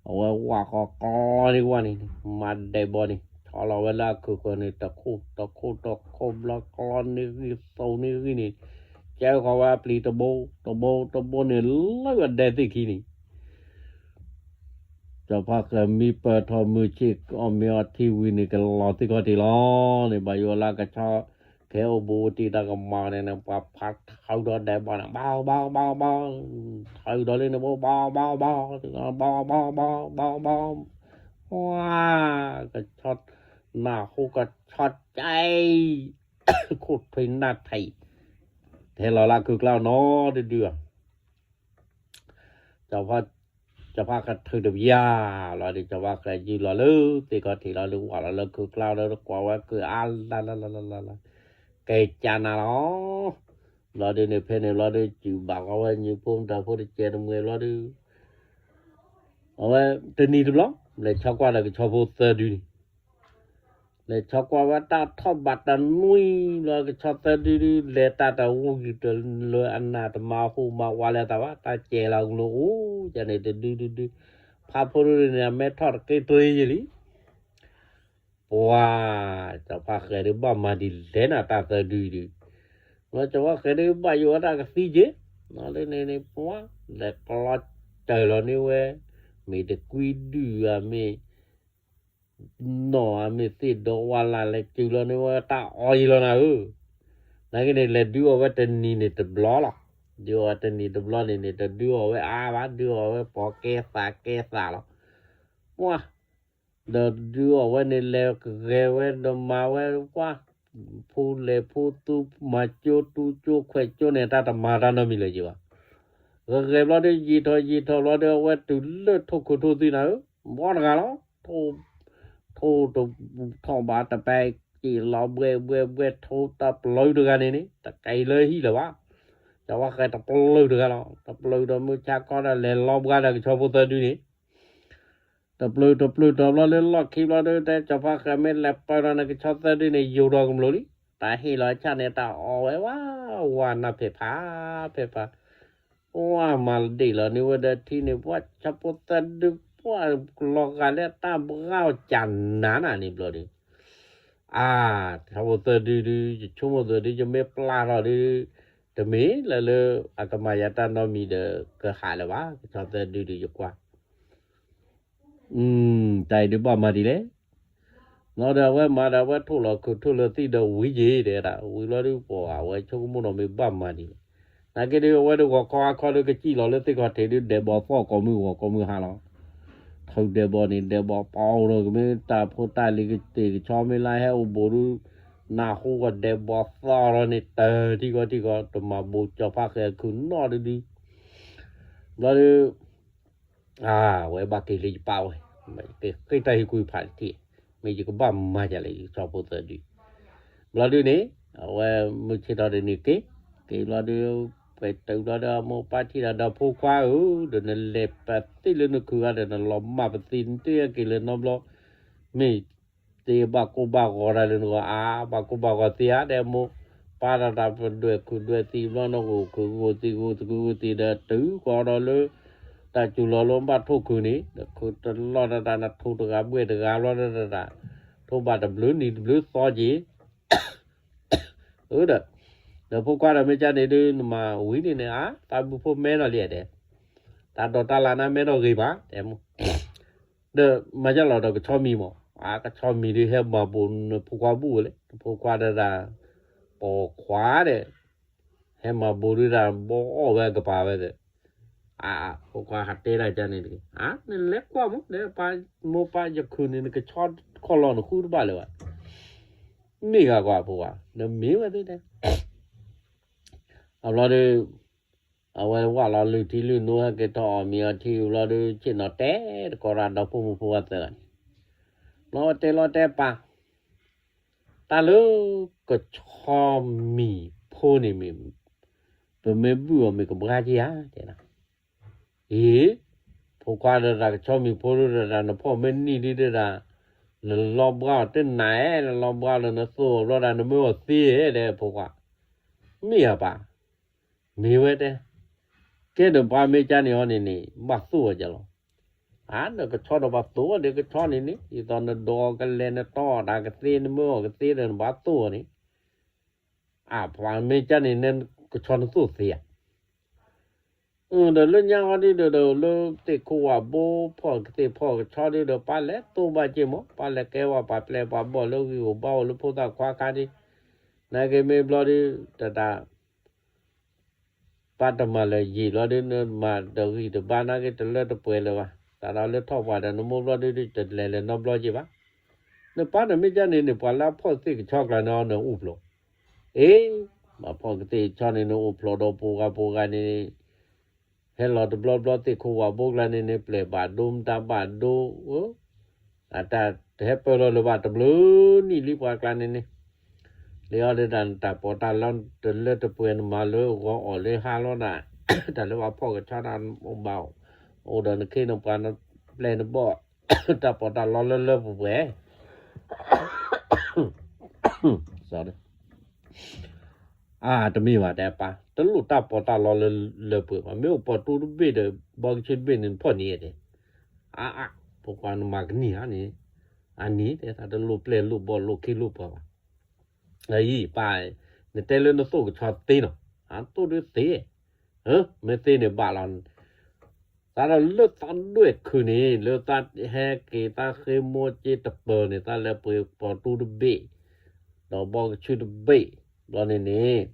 အဝဲဝၣ်ဃီကျီန့ၢ်ဝၣ်န့ၣ်, မၤဒဲးဘီၣ်န့ၣ် ဆီလီၤဝဲလၢအခုၣ်ဃၢၤန့ၣ် တခိၣ်တခိၣ်တခိၣ် ဘျီကျီန့ၢ်ဂံၢ်သိးန့ၢ်ဂံၢ်န့ၣ်, ကဲဃီဝဲအပျံၤတဘိတဘိတဘိန့ၣ် လၢအဒဲသ့ၣ်ခံန့ၣ်, စီၤဖါဃဲမံပၢၢ်ထီၣ်မုၢ်ဆ့ၣ်အီၣ်မ့ၤအီထံဝံၤန့ၣ် ကလီၤသ့ၣ်ခီၣ်ထံးလီၤန့ၣ် ဘၣ်ယိၣ်လၢကဆီ ခဲအိၣ်ဘူးတံၢ်တၢ်ကမၤန့ၣ် ပှၤဖးထုးဒီးဒဲးဘီၣ်န့ၣ် ဘီဘီဘီဘီ, ထုးဒီးလၢန့ၣ် ဘီဘီဘီဘီ, ဘီဘီဘီဘီဘီ, ဝါ, ကဆီ နၢ်ဟူကဆီကဲ ခိၣ်ထွံနၢ်ထံး ထဲလီၤလၢခုၣ်ကျါနီတဒုဧါ စီၤဖါကထုးတပျၢ်လီၤဒီး စီၤဖါဃဲယုၢ်လီၤလၢသ့ၣ်ခီၣ်ထံးလီၤဒီး ဝၢ်လီၤလၢခုၣ်ကျါဒီး ကွၢ်ဝဲကုၢ်အါလါလါလါလါလါလါ, ကဲကၢနၤလီၤ. ဘျီဒုန့ၣ် ဖဲန့ၣ်ဘျီဒီး စုၣ်ဘၣ်ဃီဝဲညူဖိမတၤဖိတစဲးတမှဲၤဘျီဒီး အဝဲတနံၤတဘျီ လဲၤဆီကွၢ်ဒီးကဆီဖိသၢဒုန့ၣ် လဲၤဆီကွၢ်ဝဲတၢ်ထီၣ်ဘးတနွံဘျီ ကဆီသၢဒုဒု လဲၤတၢ်တဝံၤတလၢအနၢ်တမၤဟူးမၤဝးလၢသးဘၣ် တၢ်စဲးလီၤကလိၤအိၣ်ယန့ၣ်တဒုဒုဒု, ဖးဖိဒုန့ၣ် အမဲထီၣ်တက့ၢ်တရံယလံ ပှၤ, စီၤဖါဃဲဒုးဘၣ်မၤဒ်လဲၣ်နၤတၢ်သၢဒုဒု, ဘျီစီၤဖါဃဲဒုးဘၣ်ယိၣ်ဝဲတၢ်ကသံက့ၤ, လၢန့ၣ်န့ၣ်ပှၤ, လဲၤကျီစၢၤလီၤန့ၢ်ဝဲ, မ့ၢ်တကွံဒုၣ်ဧါမ့ၢ် နီၢ်ဧါမ့ၢ်သ့ၣ်ဒီဝါလၢ်လဲၤစၢၤလီၤန့ၢ်ဝဲတၢ်အီယံၤလီၤနၤဧၢ, နာ်က့န့ၣ် လဲၤဒုးအီၣ်ဝဲတနံၤန့ၣ်တဘျီလီၤ, ဒုးအီၣ်ဝဲတနံၤတဘျီန့ၣ်န့ၣ် တဒုးအီၣ်ဝဲအါဘၣ် ဒုးအီၣ်ဝဲပိာ်ကဲသးကဲသးလီၤ, ပှၤ ဒီးဒုးအီၣ်ဝဲန့ၣ် လဲၤကဂဲၤဝဲဒီးမၤဝဲပှၤ, ဖိလဲၤဖိသူ မၤကၠိတူကၠိခွဲးကၠိန့ၣ် တၢ်တမၤတၢ်နီတမံၤလၢၤယံၤဘၣ်, ဂဲၤဂဲၤဘျီဒီး ယံာ်ထီၣ်ယံာ်ထီၣ်ဘျီဒီး အဝဲတုၤလၢထိၣ်ခိၣ်ထိၣ်သံနၤဧၢ, ဘီတဂၤလီၤ, ထိၣ်ထီၣ်ဘးတပဲက့ၤလီၤဘှဲဘှဲဘှဲ ထိၣ်တပျုာ်တဂၤန့ၣ်န့ၣ် တကဲလၢဟံၣ်လၢၤဘၣ်, စီၤဖါဃဲတပျုာ်တဂၤလီၤ, တပျုာ်ဒီးမုၢ်ဆါခီဒီး လဲၤလီၤဘှါဒီးကဆီဖိသၢဒုန့ၣ် တပျုာ်တပျုာ်တီၤဘျီလၢလီၢ်ခံဘျီဒီး တဲစီၤဖါဃဲမ့ၢ်လဲၤပၢၢ်ထီၣ်န့ၣ် ကဆီသၢဒုန့ၣ် ယိာ်ဒီးကမျၢၢ်လံ, တၢ်ဟ့ၣ်လီၤဆၣ်န့ၣ် တၢ်အီၣ်ဝဲဝါ ဝါနၢ်ဖဲးဖး ဖဲးဖး, ပှၤမၤဒ့ၣ်လီၤန့ၢ်ဝဲဒီးထံန့ၣ် ပှၤဆီဖိသၢဒု ပှၤလီၤဂာ်လၢတၢ်ဘှါအီၤကၢ်နၤနၤန့ၣ်ဘျီဒီး အါ, ဆီဖိသၢဒုဒု ယဆိကမိၣ်သၢဒု ယမ့ၢ်ပျၢ်ထီၣ်ဒု တမ့ၢ်လၢလၢအကမၤယၤတၢ်နီတမံၤဒီး ကဟးလၢၤဘၣ်, ကဆီသၢဒုဒု ယကွၢ် တၢ်အံၤဒုးဘၣ်မၤဒ်လဲၣ်, နီၢ်ဒီးအဝဲမၤဒီးအဝဲထိၣ်လီၤခုၣ်ထိၣ်လၢသံၣ်ဒီးဝံၤယံၤဒဲးဒၣ် ဝံၤဘျီဒုးပှၤအဝဲဆိကမိၣ်နီၢ်မ့ၢ်ဘၣ်မၤဒ်လဲၣ်, နာ်က့ဒုးအဝဲဒုးဂီၤခီအါခီဒုးကစံၣ်လီၤလၢသ့ၣ်ခီၣ်ထံးဒုး ဒဲးဘီၣ်သီၣ်ကိးမုၢ်ဂီၤကိးမုၢ်ဟါလီၤ, ထုးဒဲးဘီၣ်န့ၣ် ဒဲးဘီၣ်ပီၣ်ဒီးကမ့ၢ်တၢ်ဖိတၢ်လံၤကသ့ၣ်ကဆီမ့ၢ်လၢဟဲအိၣ်ဘူးဒုး, နၢ်ဟူကီးဒဲးဘီၣ်သီၣ်လီၤန့ၣ် တၢ်ထံကီၢ်ထံကီၢ် တမၤဘူးစီၤဖါဃဲခုၣ်နီၢ်ဒုဒု, ဘျီဒုး အဝဲဘၣ်က့ၤလၢယပၢ်ဝဲ, ကဃ့တၢ်ဟ့ၣ်ကူၣ်ဖးတထံၣ်, မ့ၢ်ယကဘၣ်မၤယၤလဲၣ် ယဆီဖိသၢဒု, ဘျီဒုန့ၣ် အဝဲမုၢ်ဆ့ၣ်ထီၣ်တနံၤက့ၤ, က့ၤဘျီဒု ပှဲၤတုၤဘျီဒီး အမိၢ်ပၢ်ထံၣ်ဒီး ဒီးဖိခွါဧၢ, ဒီးနလဲၤပသ့ၣ်လၢနခုၣ်ဂၤဒီး နလီၤမၢ်ပသ့ၣ်နတက့ၤလၢၤနီတဘျီ, မ့ၢ် သ့ဘၣ်ကိၢ်ဘၣ်ဂီၤတၢ်လၢနဂီၢ်အါ, ဘၣ်ကိၢ်ဘၣ်ဂီၤသ့ဧါ, ဒီးမိၢ်ပၢ်တၢ်တၢ်ပဒွဲၣ်ခုၣ်ဒွဲၣ်သံးဘျီ နဂီၢ်ခုၣ်ဂီၢ်သံးဂီၢ်သကုၤဂီၢ်သံးဒီး တုၤကီးဒီးလၢ တၢ်စူၤလီၤလၢဘၣ်ထိၣ်ခုၣ်န့ၣ် ဒီးခုၣ်တလီၢ်တၢ်တၢ် နထိၣ်တဂၤဘှဲၣ်တဂၤဘျီတၢ်တၢ် ထိၣ်ဘၣ်တဘျုးနံၤတဘျုးသီက့ၤ အၢ ဒီး ဒီးဖိခွါဒီးမ့ၢ်ကန့ၣ်ဒုး နမၤဝံၤန့ၣ်န့ၣ် အါ တၢ်ဘုဖိမဲဒီးလံဧါတဲ, တၢ်ဒိးတၢ်လၢ်နၤမဲဒီးဂ့ၤဘၣ် တဲမ့ၢ်, ဒီးမၤယါလီၤဒီးကဆီမံၤမး, အါကဆီမံၤဒုး ဟဲမၤဘိးနဖိခွါဘူၣ်ဝဲလဲၣ်, နဖိခွါဒီးတၢ် ပိာ်ခွါဒီး ဟဲမၤဘိးဒုးတၢ်ဘီအီၣ်ဝဲကပၤဝဲဒီး အဖိခွါဟးတဲဒၣ်ကန့ၣ်တဂ့ၤ, အါ နလဲၤကွၢ်မး နပၢ်မိၢ်ပၢ်ယခုၣ်န့ၣ် နကဆီခီၣ်လီၤနဃုတဘၣ်လၢၤဘၣ်, မ့ၢ်ဂၤကွၢ်ဖိခွါ နမ့ၢ်ဝဲသ့ၣ်တဲ အဘျီဒီး အဝဲဝၢ်လီၤလုၢ်ထံလုၢ်နိဟဲက့ၤထီၣ်အီၣ်မ့ၤအီထံဘျီဒီး ဆ့ၣ်နီၤတဲတကိးရၢ်ဒီဖိမုၣ်ဖိခွါသၢဂၤန့ၣ်, လီၤတဲလီၤတဲပၢ်, တၢ်လၢကဆီမံၤဖိန့ၣ်မ့ၢ် ပမ့ၢ်ဘုၣ်အီၤမ့ၢ်ကဘှါက့ဧါ တဲဒၣ်, အံၤ ဖိခွါဒီးတၢ်ကဆီမံၤဖိဒီးတၢ်နဖီၣ်မ့ၢ်နံၣ်ဒ်ဒီးတၢ် နလီဘှါအီၤတနၤဧဲ နလီဘှါလၢနသိၣ်အီၤဘျီဒၣ် နမ့ၢ်အီၣ်သ့ဧဲ တဲဖိခွါ, မ့ၢ်ဧါပၢ်, မ့ၢ်ဝဲတဲ, ကဲဒီးပၢ်မ့ၢ်ကန့ၣ်အီၤန့ၣ်န့ၣ် ဘၣ်သိၣ်အီၤကလီၤ, အါ နကဆီဒီးဘၣ်သိၣ်အီၤဒီးကဆီန့ၣ်န့ၣ် ဒ်သိးနဒိးကလဲၤနတီအီၣ်တၢ်ကသ့ နမ့ၢ်အီၣ်ကသ့ဒီးနဘၣ်သိၣ်အီၤန့ၣ်, အါ ပၢ်မ့ၢ်ကန့ၣ်န့ၣ် ကဆီနသိၣ်သ့ဧါ ဒီးလၢညါဃီဒ်ဒီး လၢသ့ၣ်ခိၣ်ဝၣ်ဘိဖီၣ်ကသ့ၣ်ဖီၣ်ကဆီဒ်ဒီး ပၢ်လဲၤသိၣ်ဘၣ်က့မး ပၢ်လဲၤကဲဝဲပှၤပျဲၢ်ပှၤဘီၣ်လၢဂံၢ်အိၣ်ဘါအိၣ်လၢဖိသၣ်ခွါခါဒ်, နာ်က့မ့ၢ်ဘျီဒ် တၢ်တၢ် ပၢ်တမၤလၢၤယံာ်ဘျီဒ် နမၤတဂံၢ်တဘါနာ်က့တလၢတပှဲၤလၢၤဘၣ်, တၢ်ဒီးလၢထီၣ်ပှၤဒီးနမိၢ်ဘျီဒ် တလဲၤလဲၤနီတဘျီက့ဘၣ်, နပၢ်ဒီးမ့ၢ်ကန့ၣ်န့ၣ် ပှၤလၢအဖီၣ်သ့ၣ်ကဆီကျါန့ၣ် နအိၣ်ဖျိ, အ့ မ့ၢ်ဖီၣ်ကသ့ၣ်ကဆီန့ၣ် နအိၣ်ဖျိဒီးပှၤဂၤပှၤဂၤန့ၣ် ဟဲလီၤတဘျီဘျီသ့ၣ်ခိၣ်ဝၣ်ဘိကျါန့ၣ်န့ၣ် ပျဲၢ်ဘၣ်ဒိမတၤဘၣ်ဒိ, အတၢ်တဟဲပၢၢ်လီၤလၢၤဘၣ်တဘျုးနံၣ်လံပှၤကျါန့ၣ်န့ၣ်, လၢအီၤဒ်တၢ်တၢ်ပီးတၢ်လီတလၢတပှဲၤ နမၤလၢဂီၤအီၣ်လၢဟါလီၤဒၣ်, တၢ်လၢပှၤဖီၣ်ကဆီတၢ်ဘၣ်, အိၣ်ဒီးနခ့နပှၤနပျဲၢ်နဘီၣ်, တၢ်ပီးတၢ်လီလၢလၢပှဲၤပှဲၤ အါ တမ့ၢ်ဘၣ်တဲပၢ် တလိၣ်တၢ်ပီးတၢ်လီလၢလၢပှဲၤဘၣ်, မ့ၢ်အိၣ်ပီးတူတဘ့ၣ်ဒီး ဘီကဆ့တဘ့ၣ်န့ၣ် နဖီၣ်န့ၢ်ဧါတဲ, အါအါ ဖိခွါနမၤကနံၣ်ဧါန့ၣ်, အန့ၣ်တဲ တလိၣ်ပျဲၢ်လိၣ်ဘီၣ်လိၣ်ခ့လိၣ်ပှၤဘၣ်, အံၤပၢ်, နတဲလၢနသိၣ်ကဆီသ့နီၤ, အသိၣ်ဒုးသ့, မ့ၢ်သ့န့ၣ်ဘၣ်လီၤ သးဒီးလၢသးဒွဲၣ်ခုၣ်န့ၣ် လၢသးဟဲက့ၤသးဃ့မိၢ်က့တပၢၤန့ၣ် သးလဲၤပှ့ၤပီးတူတဘ့ၣ်, ဒီးဘီကဆူတဘ့ၣ်, ဘျီန့ၣ်န့ၣ်,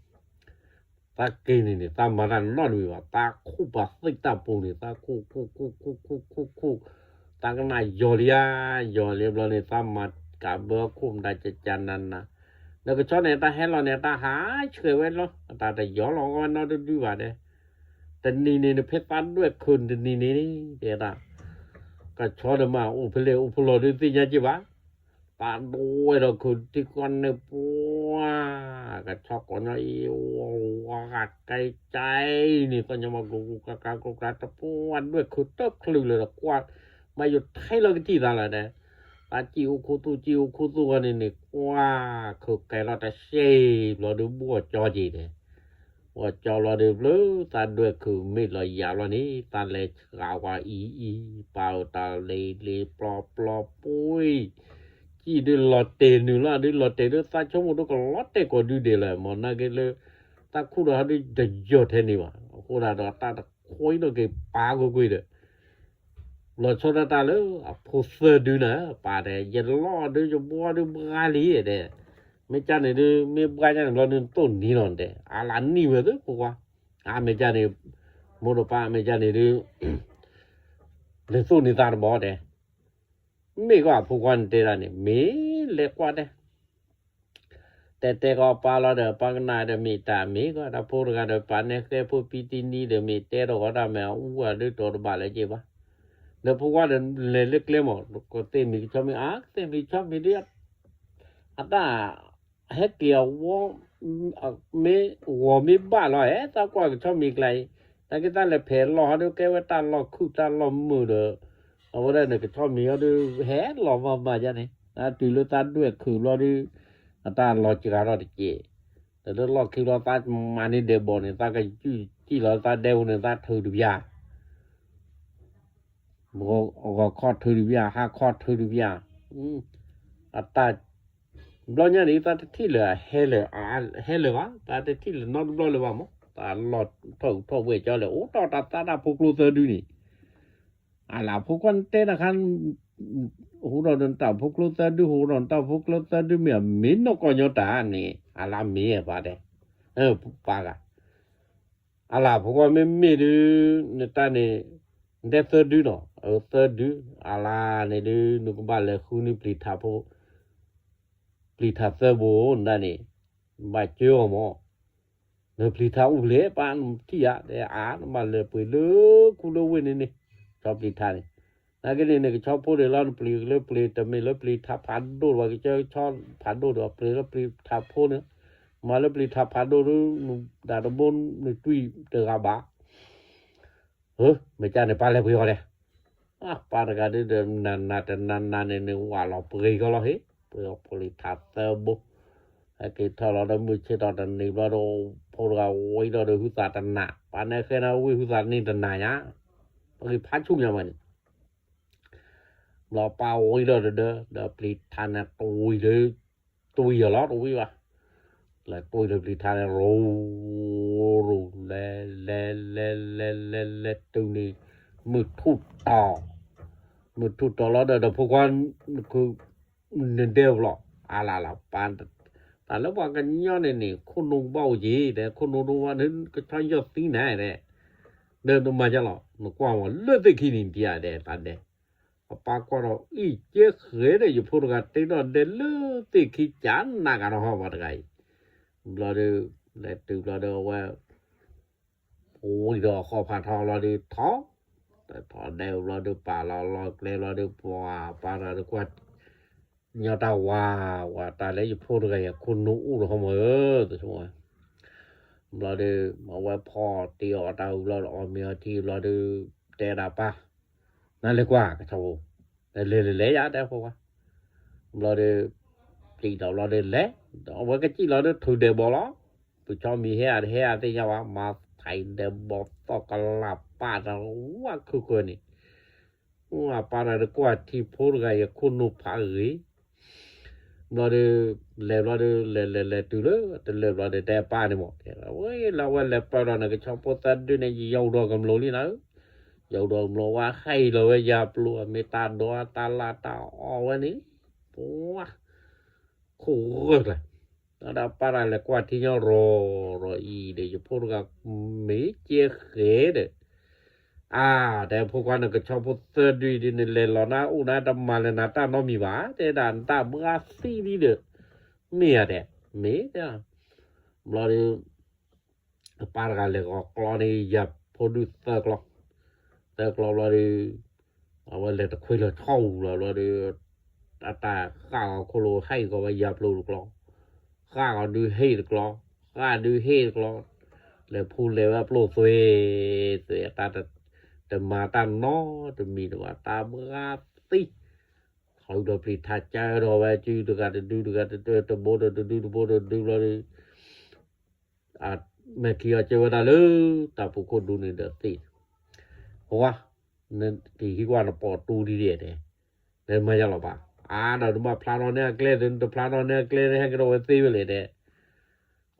သးက့ၤန့ၣ်န့ၣ် သးမၤတၢ်နီတမံၤဘၣ်, သးခူၣ်ပှၤသ့ၣ်တၢ်ပူၤန့ၣ် သးခူၣ်ခူၣ်ခူၣ်ခူၣ်ခူၣ်ခူၣ်ခူၣ်, သးကနၣ်ယီၤလံဧါ, ယီၤလံဘျီန့ၣ် သးမၤကးဘၢခိၣ်မတၤကကနန, ဒီးကဆီန့ၣ်တၢ်ဟဲလီၤန့ၣ် တၢ်ဟးဆှဲးဝဲလီၤ, တၢ်တယီၤလီၤဝဲနီတဒုဘၣ်ဒဲး တနံၤန့ၣ် နဖဲသးဒွဲၣ်ခုၣ်တနံၤန့ၣ် တဲဒၣ်, ကဆီဒီးမၤအိၣ်ဖဲလဲၣ်အိၣ်ဖဲလဲၣ်ဒုးသ့ၣ်ညါက့ဘၣ်, သးဒွဲၣ်ဒီးခုၣ်ထံကီၢ်န့ၣ်ပှၤ, ကဆီကိးညီအံၤ, ဝါဂၤကဲကဲအံၤန့ၣ် သးညီမၤကျိၤကျိၤကျါကျါကျိၤကျါတပှၤဒွဲၣ်ခုၣ်တချုးလၢၤဒီးကွၢ်, မၤယိၤထဲလီၤကထံၣ်သးလီၤဒဲး, သးစံၣ်အိၣ်ခူသူၣ်စံၣ်အိၣ်ခူသူၣ်ဂီၢ်န့ၣ်န့ၣ် ကွၢ်, ခုၣ်ကဲလီၤတရှဲဘျီဒုးဘှီၣ်ကၠီက့ၤဒဲး ဝဲကၠီလီၤဒုးဘျုး သးဒွဲၣ်ခုၣ်မ့ၢ်လီၤယၤလီၤန့ၣ် သးလဲၤဆှးဝဲအံၤအံၤ ပာ်အီၤတၢ်လ့ၤလ့ၤပျီပျီပှံၤ, စံၣ်ဒုးလီၤတဲာ်နုာ်လီၤဒုးလီၤတဲာ်ဒုး သးဆိကမိၣ်ဒုးကလီၤတဲာ်ကိးဒုဒဲးလၢၤ မ့ၢ်နာ်က့လၢ သးခူၣ်ဒီးဟီဒုးတယီၤထဲန့ၣ်ဘၣ် အဃိဒၣ်ဒီးတၢ်တခွံဒီးက့ၤပာ်ကွ့ၢ်ကွ့ၢ်ဒီး လီၤဆီဒၣ်တၢ်လၢအဖိသၢဒုန့ၣ် ပာ်တဲ ယလီၢ်ဒုးယဘှီဒုးဘှါလံတဲ, မ့ၢ်ကန့ၣ်ဒုး မ့ၢ်ဘှါကန့ၣ်ဘျီဒုးနသိၣ်နံၤလီၤတဲ, အလၢနံၤဝဲသ့ၣ်ဖိခွါ, အမ့ၢ်ကန့ၣ်, မိၢ်ဒီးပၢ်မ့ၢ်ကန့ၣ်ဒုး, နသိၣ်နံၤသးတဘီတဲ, မ့ၢ်ကီးအဖိခွါနတဲဒၣ်န့ၣ် မ့ၢ်လဲၤကွၢ်တဲ တဲတဲကီးပၢ်လီၤဒီး ပၢ်ကနၣ်ဒီးမ့ၢ်တၢ်မ့ၢ်ကီး တၢ်ဖိတဂၤဒီး ပၢ်နဲဃဲဖိပံတံနံဒီးမ့ၢ်တဲဒီးဂီၤတၢ်မ့ၢ်အူအဒုးတီၤတဘၣ်လၢၤက့ဘၣ်, ဒီးဖိခွါဒီးလဲၤလၢကျဲမး ကသ့ၣ်မံၤကဆီမံၤ အကသ့ၣ်မံၤကဆီမံၤဒုး, အတၢ် ဟဲက့ၤအဝီ မ့ၢ်ဂီၤမ့ၢ်ဘၣ်လီၤ ဟဲသးကွၢ်ကဆီမံၤကျါအံၤ, နာ်က့တၢ်လဲၤဖဲးလီၢ်ဟီဒုး ကဲဝဲတၢ်လီၢ်ခုၣ်တၢ်လီၢ်မုာ်ဒီး, အဝဲဒၣ်န့ၣ်ကဆီမံၤဟီဒုး ဟဲလီၤမၤမၤယါန့ၣ် တုၤလၢသးဒွဲၣ်ခုၣ်ဘျီဒုး, အတၢ်လီၤစှၤထီၣ်တက့ၢ်, ဒီးလၢလီၢ်ခံဘျီသးမၤန့ၢ်ဒဲးဘီန့ၣ် သးကစံၣ်လီၤသးဒဲဝဲန့ၣ် သးထုးတပျၢ် ဂီၤခီထုးတပျၢ် ဟါခီထုးတပျၢ်, အတၢ်, ဘျီညါန့ၣ် သးတထံၣ်လၢၤ ဟဲလၢၤဘၣ်, သးတထံၣ်လၢၤနီတဘျီလၢၤဘၣ်မး, သးလီၤထီၣ်ထီၣ်ဝဲၢ်ကၠီလၢၤ အိၣ်ဒီးတၢ်သးတၢ်ဖိကျိသၢဒုန့ၣ်, အလၢဖိခွါတဲတခါ ဟူဒီးတၢ်ဖိကျိသၢဒု ဟူဒီးတၢ်ဖိကျိသၢဒုမ့ၢ်အမ့ၢ်နီၢ်ကီၢ်ညီတၢ်န့ၣ် အလၢမ့ၢ်ဘၣ်တဲ, ပၢ်ဂၤ အလၢ်ဖိခွါမ့မ့ၢ်ဒုး နတၢ်န့ၣ် နတဲသၢဒုနီၤ, အသၢဒု, အလၢ်န့ၣ်ဒုး နကဘၣ်လဲၤဃုန့ၢ်ပျံၤထးဖိ, ပျံၤထးသၢဘိနဒၣ်န့ၣ်, ဘၣ်ကၢအီၤမး, နပျံၤထးအိၣ်ဖျဲၣ်ပၢ်နထံၣ်ဧါ, တဲအါ နဘၣ်လဲၤပှ့ၤလၢခူလၢဝ့ၢ်န့ၣ်န့ၣ်, ကၠီပျံၤထးန့ၣ်, နာ်က့န့ၣ် နကဆီဖိဒံးလီၤ နပျံၤလၢပျံၤ တမ့ၢ်လၢပျံၤထးဖးဒိၣ်ဘၣ် ကစၢကဆီဖးဒိၣ်ဒီး ပျံၤလၢပျံၤထးဖိန့ၣ်, မၤလၢပျံၤထးဖးဒိၣ်ဒုး နဒၣ်တဘိနတွံၢ်တဂၤဘၣ် မ့ၢ်ကၢ်န့ၣ် ပၢ်လဲၤပှ့ၤအီၤလဲၣ်, ပၢ်တဂၤဒုးဒီး နးနးတနးနးန့ၣ်န့ၣ် ဝးလီၤပှ့ၤကီလီၤဟ့ၣ်, ပှ့ၤအီၤပျံၤထးသၢဘိ, ဟဲက့ၤထီၣ်လီၤဒီး မုၢ်ဆ့ၣ်ထီၣ်တနံၤဘျီဒီး ဖိတဂၤဝံၤဒီး ဟုသးတနး, ပၢ်နဲခဲန့ၣ် ဝံၤဟုသးတနံၤတနၤညါ, ပဂံၢ်ဖးဆူၣ်ညါမးန့ၣ် ဘျီပၢ်ဝံၤဒီးတဒၢ ဒီးပျံၤထးန့ၣ်တဝံၤဒီး တဝံၤအီၤလီၤ တဝံၤဘၣ်, လဲၤတွံၢ်လၢပျံၤထးန့ၣ် ရိၤ ရိၤ လဲၤ လဲၤ လဲၤ လဲၤ လဲၤ လဲၤတုၤန့ၣ် မုၢ်ထူၣ်တီၤ, မုၢ်ထူၣ်တီၤလီၤဒီး ဒီးဖိခွါ နဒဲဘျီ, အလၢ်လၢ်ပၢ်, တၢ်လၢပှၤကညီန့ၣ်န့ၣ် ခိၣ်နူာ်ကဘၣ်အိၣ်က့ၤ တဲ ခိၣ်နူာ်ဒိၣ်ဝဲန့ၣ် ကဆီယီၢ်သံန့ၣ် တဲ ဒီးနမၤကလီၤ နကွၢ်မး လၢသ့ၣ်ခံန့ၣ် ဒ်အတဲ တၢ်ဒဲး, အပၢ်ကွၢ်ဒီး အံၤကဲဃဲၤဒီး ယဖိတဂၤတ့ထီၣ်ဒဲးလၢသ့ၣ်ခံ ကနးကဒီးဟီၣ်ဘၣ်တဂၤအံၤ, ဘျီဒီး လဲၤတုၤဘျီဒီး အဝဲ ဝံၤဒီးဃီဖးထီဘျီဒီးထီၣ်, ထီၣ်ဒဲးဘျီဒီး ပာ်လီၤလီၤကျဲဘျီဒီး ပှၤပၢ်တဂၤဒီးကွၢ် ညီတၢ်ဝၤ, ဝၤတၢ်လၢယဖိတဂၤအံၤ ခိၣ်နူာ်အိၣ်ဒီးဟီၣ်မးဧၢ, တဆိ, ဘျီဒီး အဝဲဖီၣ်တ့ၢ်အီၣ်တၢ်ဝံၤဘျီဒီး အီၣ်မ့ၤအီထံဘျီဒီး တဲဒၣ်ပၢ်, နလဲၤကွၢ်ကဆီဖိ, လဲၤလဲၤလဲၤလဲၤယၤ တဲဖိခွါ, ဘျီဒီး စံၣ်ဒီးဘျီဒီးလဲၤ, အဝဲကစံၣ်လီၤဒီးထုးဒဲးဘီလီၤ, ပဆီမံၤဟဲအါတဟဲအါသ့ၣ်ညါဘၣ် မၤထံးဒဲးဘီသီၣ်ကလၢ်ပာ်တဝါခုၣ်ခုၣ်န့ၣ်, အပၢ်တဂၤဒီးကွၢ်ထံဖိတဂၤအံၤ ခိၣ်နူာ်ဖးဂ့ၤ ဘျီဒီး လဲၤဘျီဒီး လဲၤလဲၤလဲၤတုၤလၢတလၢာ်ဘျီဒီး တဲပၢ်န့ၣ်မး ဝဲလၢဝဲလဲၤပၢၢ်ဒီးနကဆီဖိသၢဒုန့ၣ် ယအိၣ်ဒီးကမျၢၢ်လံနၤဧၢ, ယအိၣ်ဒီးကမျၢၢ်ဝဲ ဟဲအံၤလီၤဝဲယၤပျိ အမ့ၢ်တၢ်ဒိးတၢ်လၢ်တၢ်အီၣ်ဝဲန့ၣ်, ပှၤ ခိၣ်ဂၢၢ်ကျဲ, ဒီးပၢ်တဂၤလဲၤကွၢ်ထံညီရိၤရိၤအံၤဒီး ယဖိတဂၤ မ့ၢ်ကဲဃဲၤဒီး အါ တဲဖိခွါ နကဆီဖိသၢဒုအံၤဒ်န့ၣ် လဲၤလီၤနၤအိၣ်နၤ တမၤလၢၤနၤတၢ်နီတမံၤဘၣ် တဲဒၣ် နတၢ်ဘှါသံလံဒီး မ့ၢ်ဧါတဲ, မ့ၢ်တဲ, ဘျီဒီး အပၢ်တဂၤလဲၤဂီၤကျီန့ၣ် ယၤဖိဒုသၢကျီ, သၢကျီဘျီဒီး အဝဲလဲၤတခွ့လၢာ်ထီၣ်အူလီၤဘျီဒီး အတၢ်ဃၣ်ဂီၤခိၣ်လိဟဲကီးဝဲယၤပျိတကျီ, ဃၣ်ဂီၤဒုးဟ့ၣ်တကျီ, ဃၣ်ဒုးဟ့ၣ်တကျီ, လဲၤဖူလဲၤဝဲပျိသွဲၣ်သွဲၣ် အတၢ်တမၤတၢ်နီတမံၤတဘၣ် တၢ်ဘှါသံ, ထီၣ်ဒီးပျံၤထးကၢဒီးဝဲစုတဂၤတဒုတဂၤတဒုတဘိတဒုတဘိတဒုဘျီဒီး မဲာ်ခံအီၤကဲဝဲဒၣ်လၢ တၢ်ပူၤခိၣ်ဒူန့ၣ်ဒီးသ့ၣ်, ပှၤ နကဟံးကွၢ်နပိာ်တူဒ်ဒဲးတဲ, နမၤယါလီၤဘၣ်, အါဒီးနဘၣ်ဖျါထီၣ်န့ၢ်အကျဲ နတဖျါထီၣ်န့ၢ်အကျဲ ဟဲကဒီးဝဲသ့ဝဲလဲၣ်တဲ,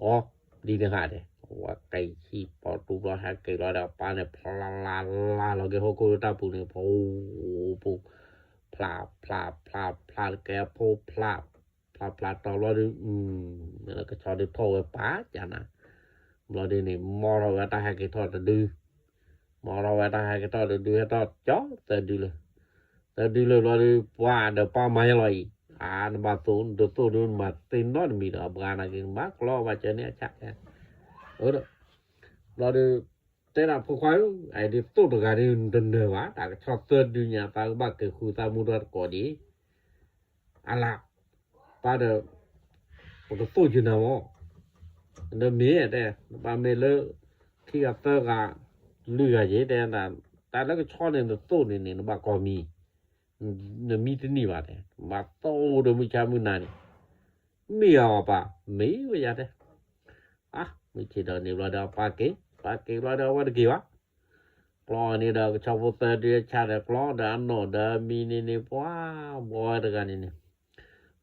အီ ဒ်န့ၣ်ဟါတဲ, ဝဲကဟံးပိာ်တူဘျီ ဟဲက့ၤလီၤဒီးအပၢ်န့ၣ် ဖျါလၢလၢလီၤက့ၤဟီၣ်ခိၣ်လၢတၢ်ပူၤန့ၣ် ပူၤ ပူၤ ဖျါ ဖျါ ဖျါ ဖျါတကဲဖိဖျါ ဖျါဖျါတီၤဘျီဒီး ကဆီဒုးထီၣ်ဝဲပာ်ကနၤ, ဘျီဒုးန့ၣ် မီထီၣ်ဝဲတၢ်ဟဲက့ၤထီၣ်တဒု, မီထီၣ်ဝဲတၢ်ဟဲက့ၤထီၣ်တဒု ဟဲထီၣ်ကၠီသၢဒုလၢ, သၢဒုလၢဘျီဒီး ပှၤဒီးပၢ်မၤယါလီၤအံၤ, အါ နဘၣ်သိၣ် နတသိၣ်ဒုး နမၤသ့နီတမံၤဒီး အဘှါနာ်က့ နဘၣ်ကျီဘၣ်ကၢန့ၢ်အဆၣ်, ဘျီဒီး တဲဒၣ်ဖိခွါဧၢ, အဒုးသိၣ်တဂၤဒုး နတနၢၤဘၣ် တၢ်ကဆီသၢဒုညါ သးကဘၣ်က့ၤဃုသးမူထီၣ်တကိးဒံး, အလၢ်, ပၢ်ဒီး ပကသိၣ်ယနၤမး, နမ့ၢ်တဲ နဘၣ်မ့ၢ်လၢ ခံဂၤသၢဂၤ လွံၢ်ဂၤယဲ တဲ တၢ်လၢကဆီန့ၣ် နသိၣ်န့ၣ်န့ၣ် နဘၣ်ကိးမံၤ, နမံတနံၣ်ဘၣ်တဲ ဘၣ်သိၣ်ဒီးမုၢ်ဆါမုၢ်နၤန့ၣ်, မ့ၢ်အီၤပၢ် မ့ၢ်ဝဲယါတဲ အါ မုၢ်ဆ့ၣ်ဒီးန့ၣ်ဘျီဒီး ပၢ်က့ၤ ပၢ်က့ၤဘျီဒီး အဝဲတက့ၤဘၣ်, ကျီန့ၣ်ဒီး ကဆီဖိသၢဒုဆါဒီးကျီဒီး အနီၢ်ဒီးမံန့ၣ်န့ၣ် ပှၤ ဘှီဝဲတဂၤန့ၣ်န့ၣ်,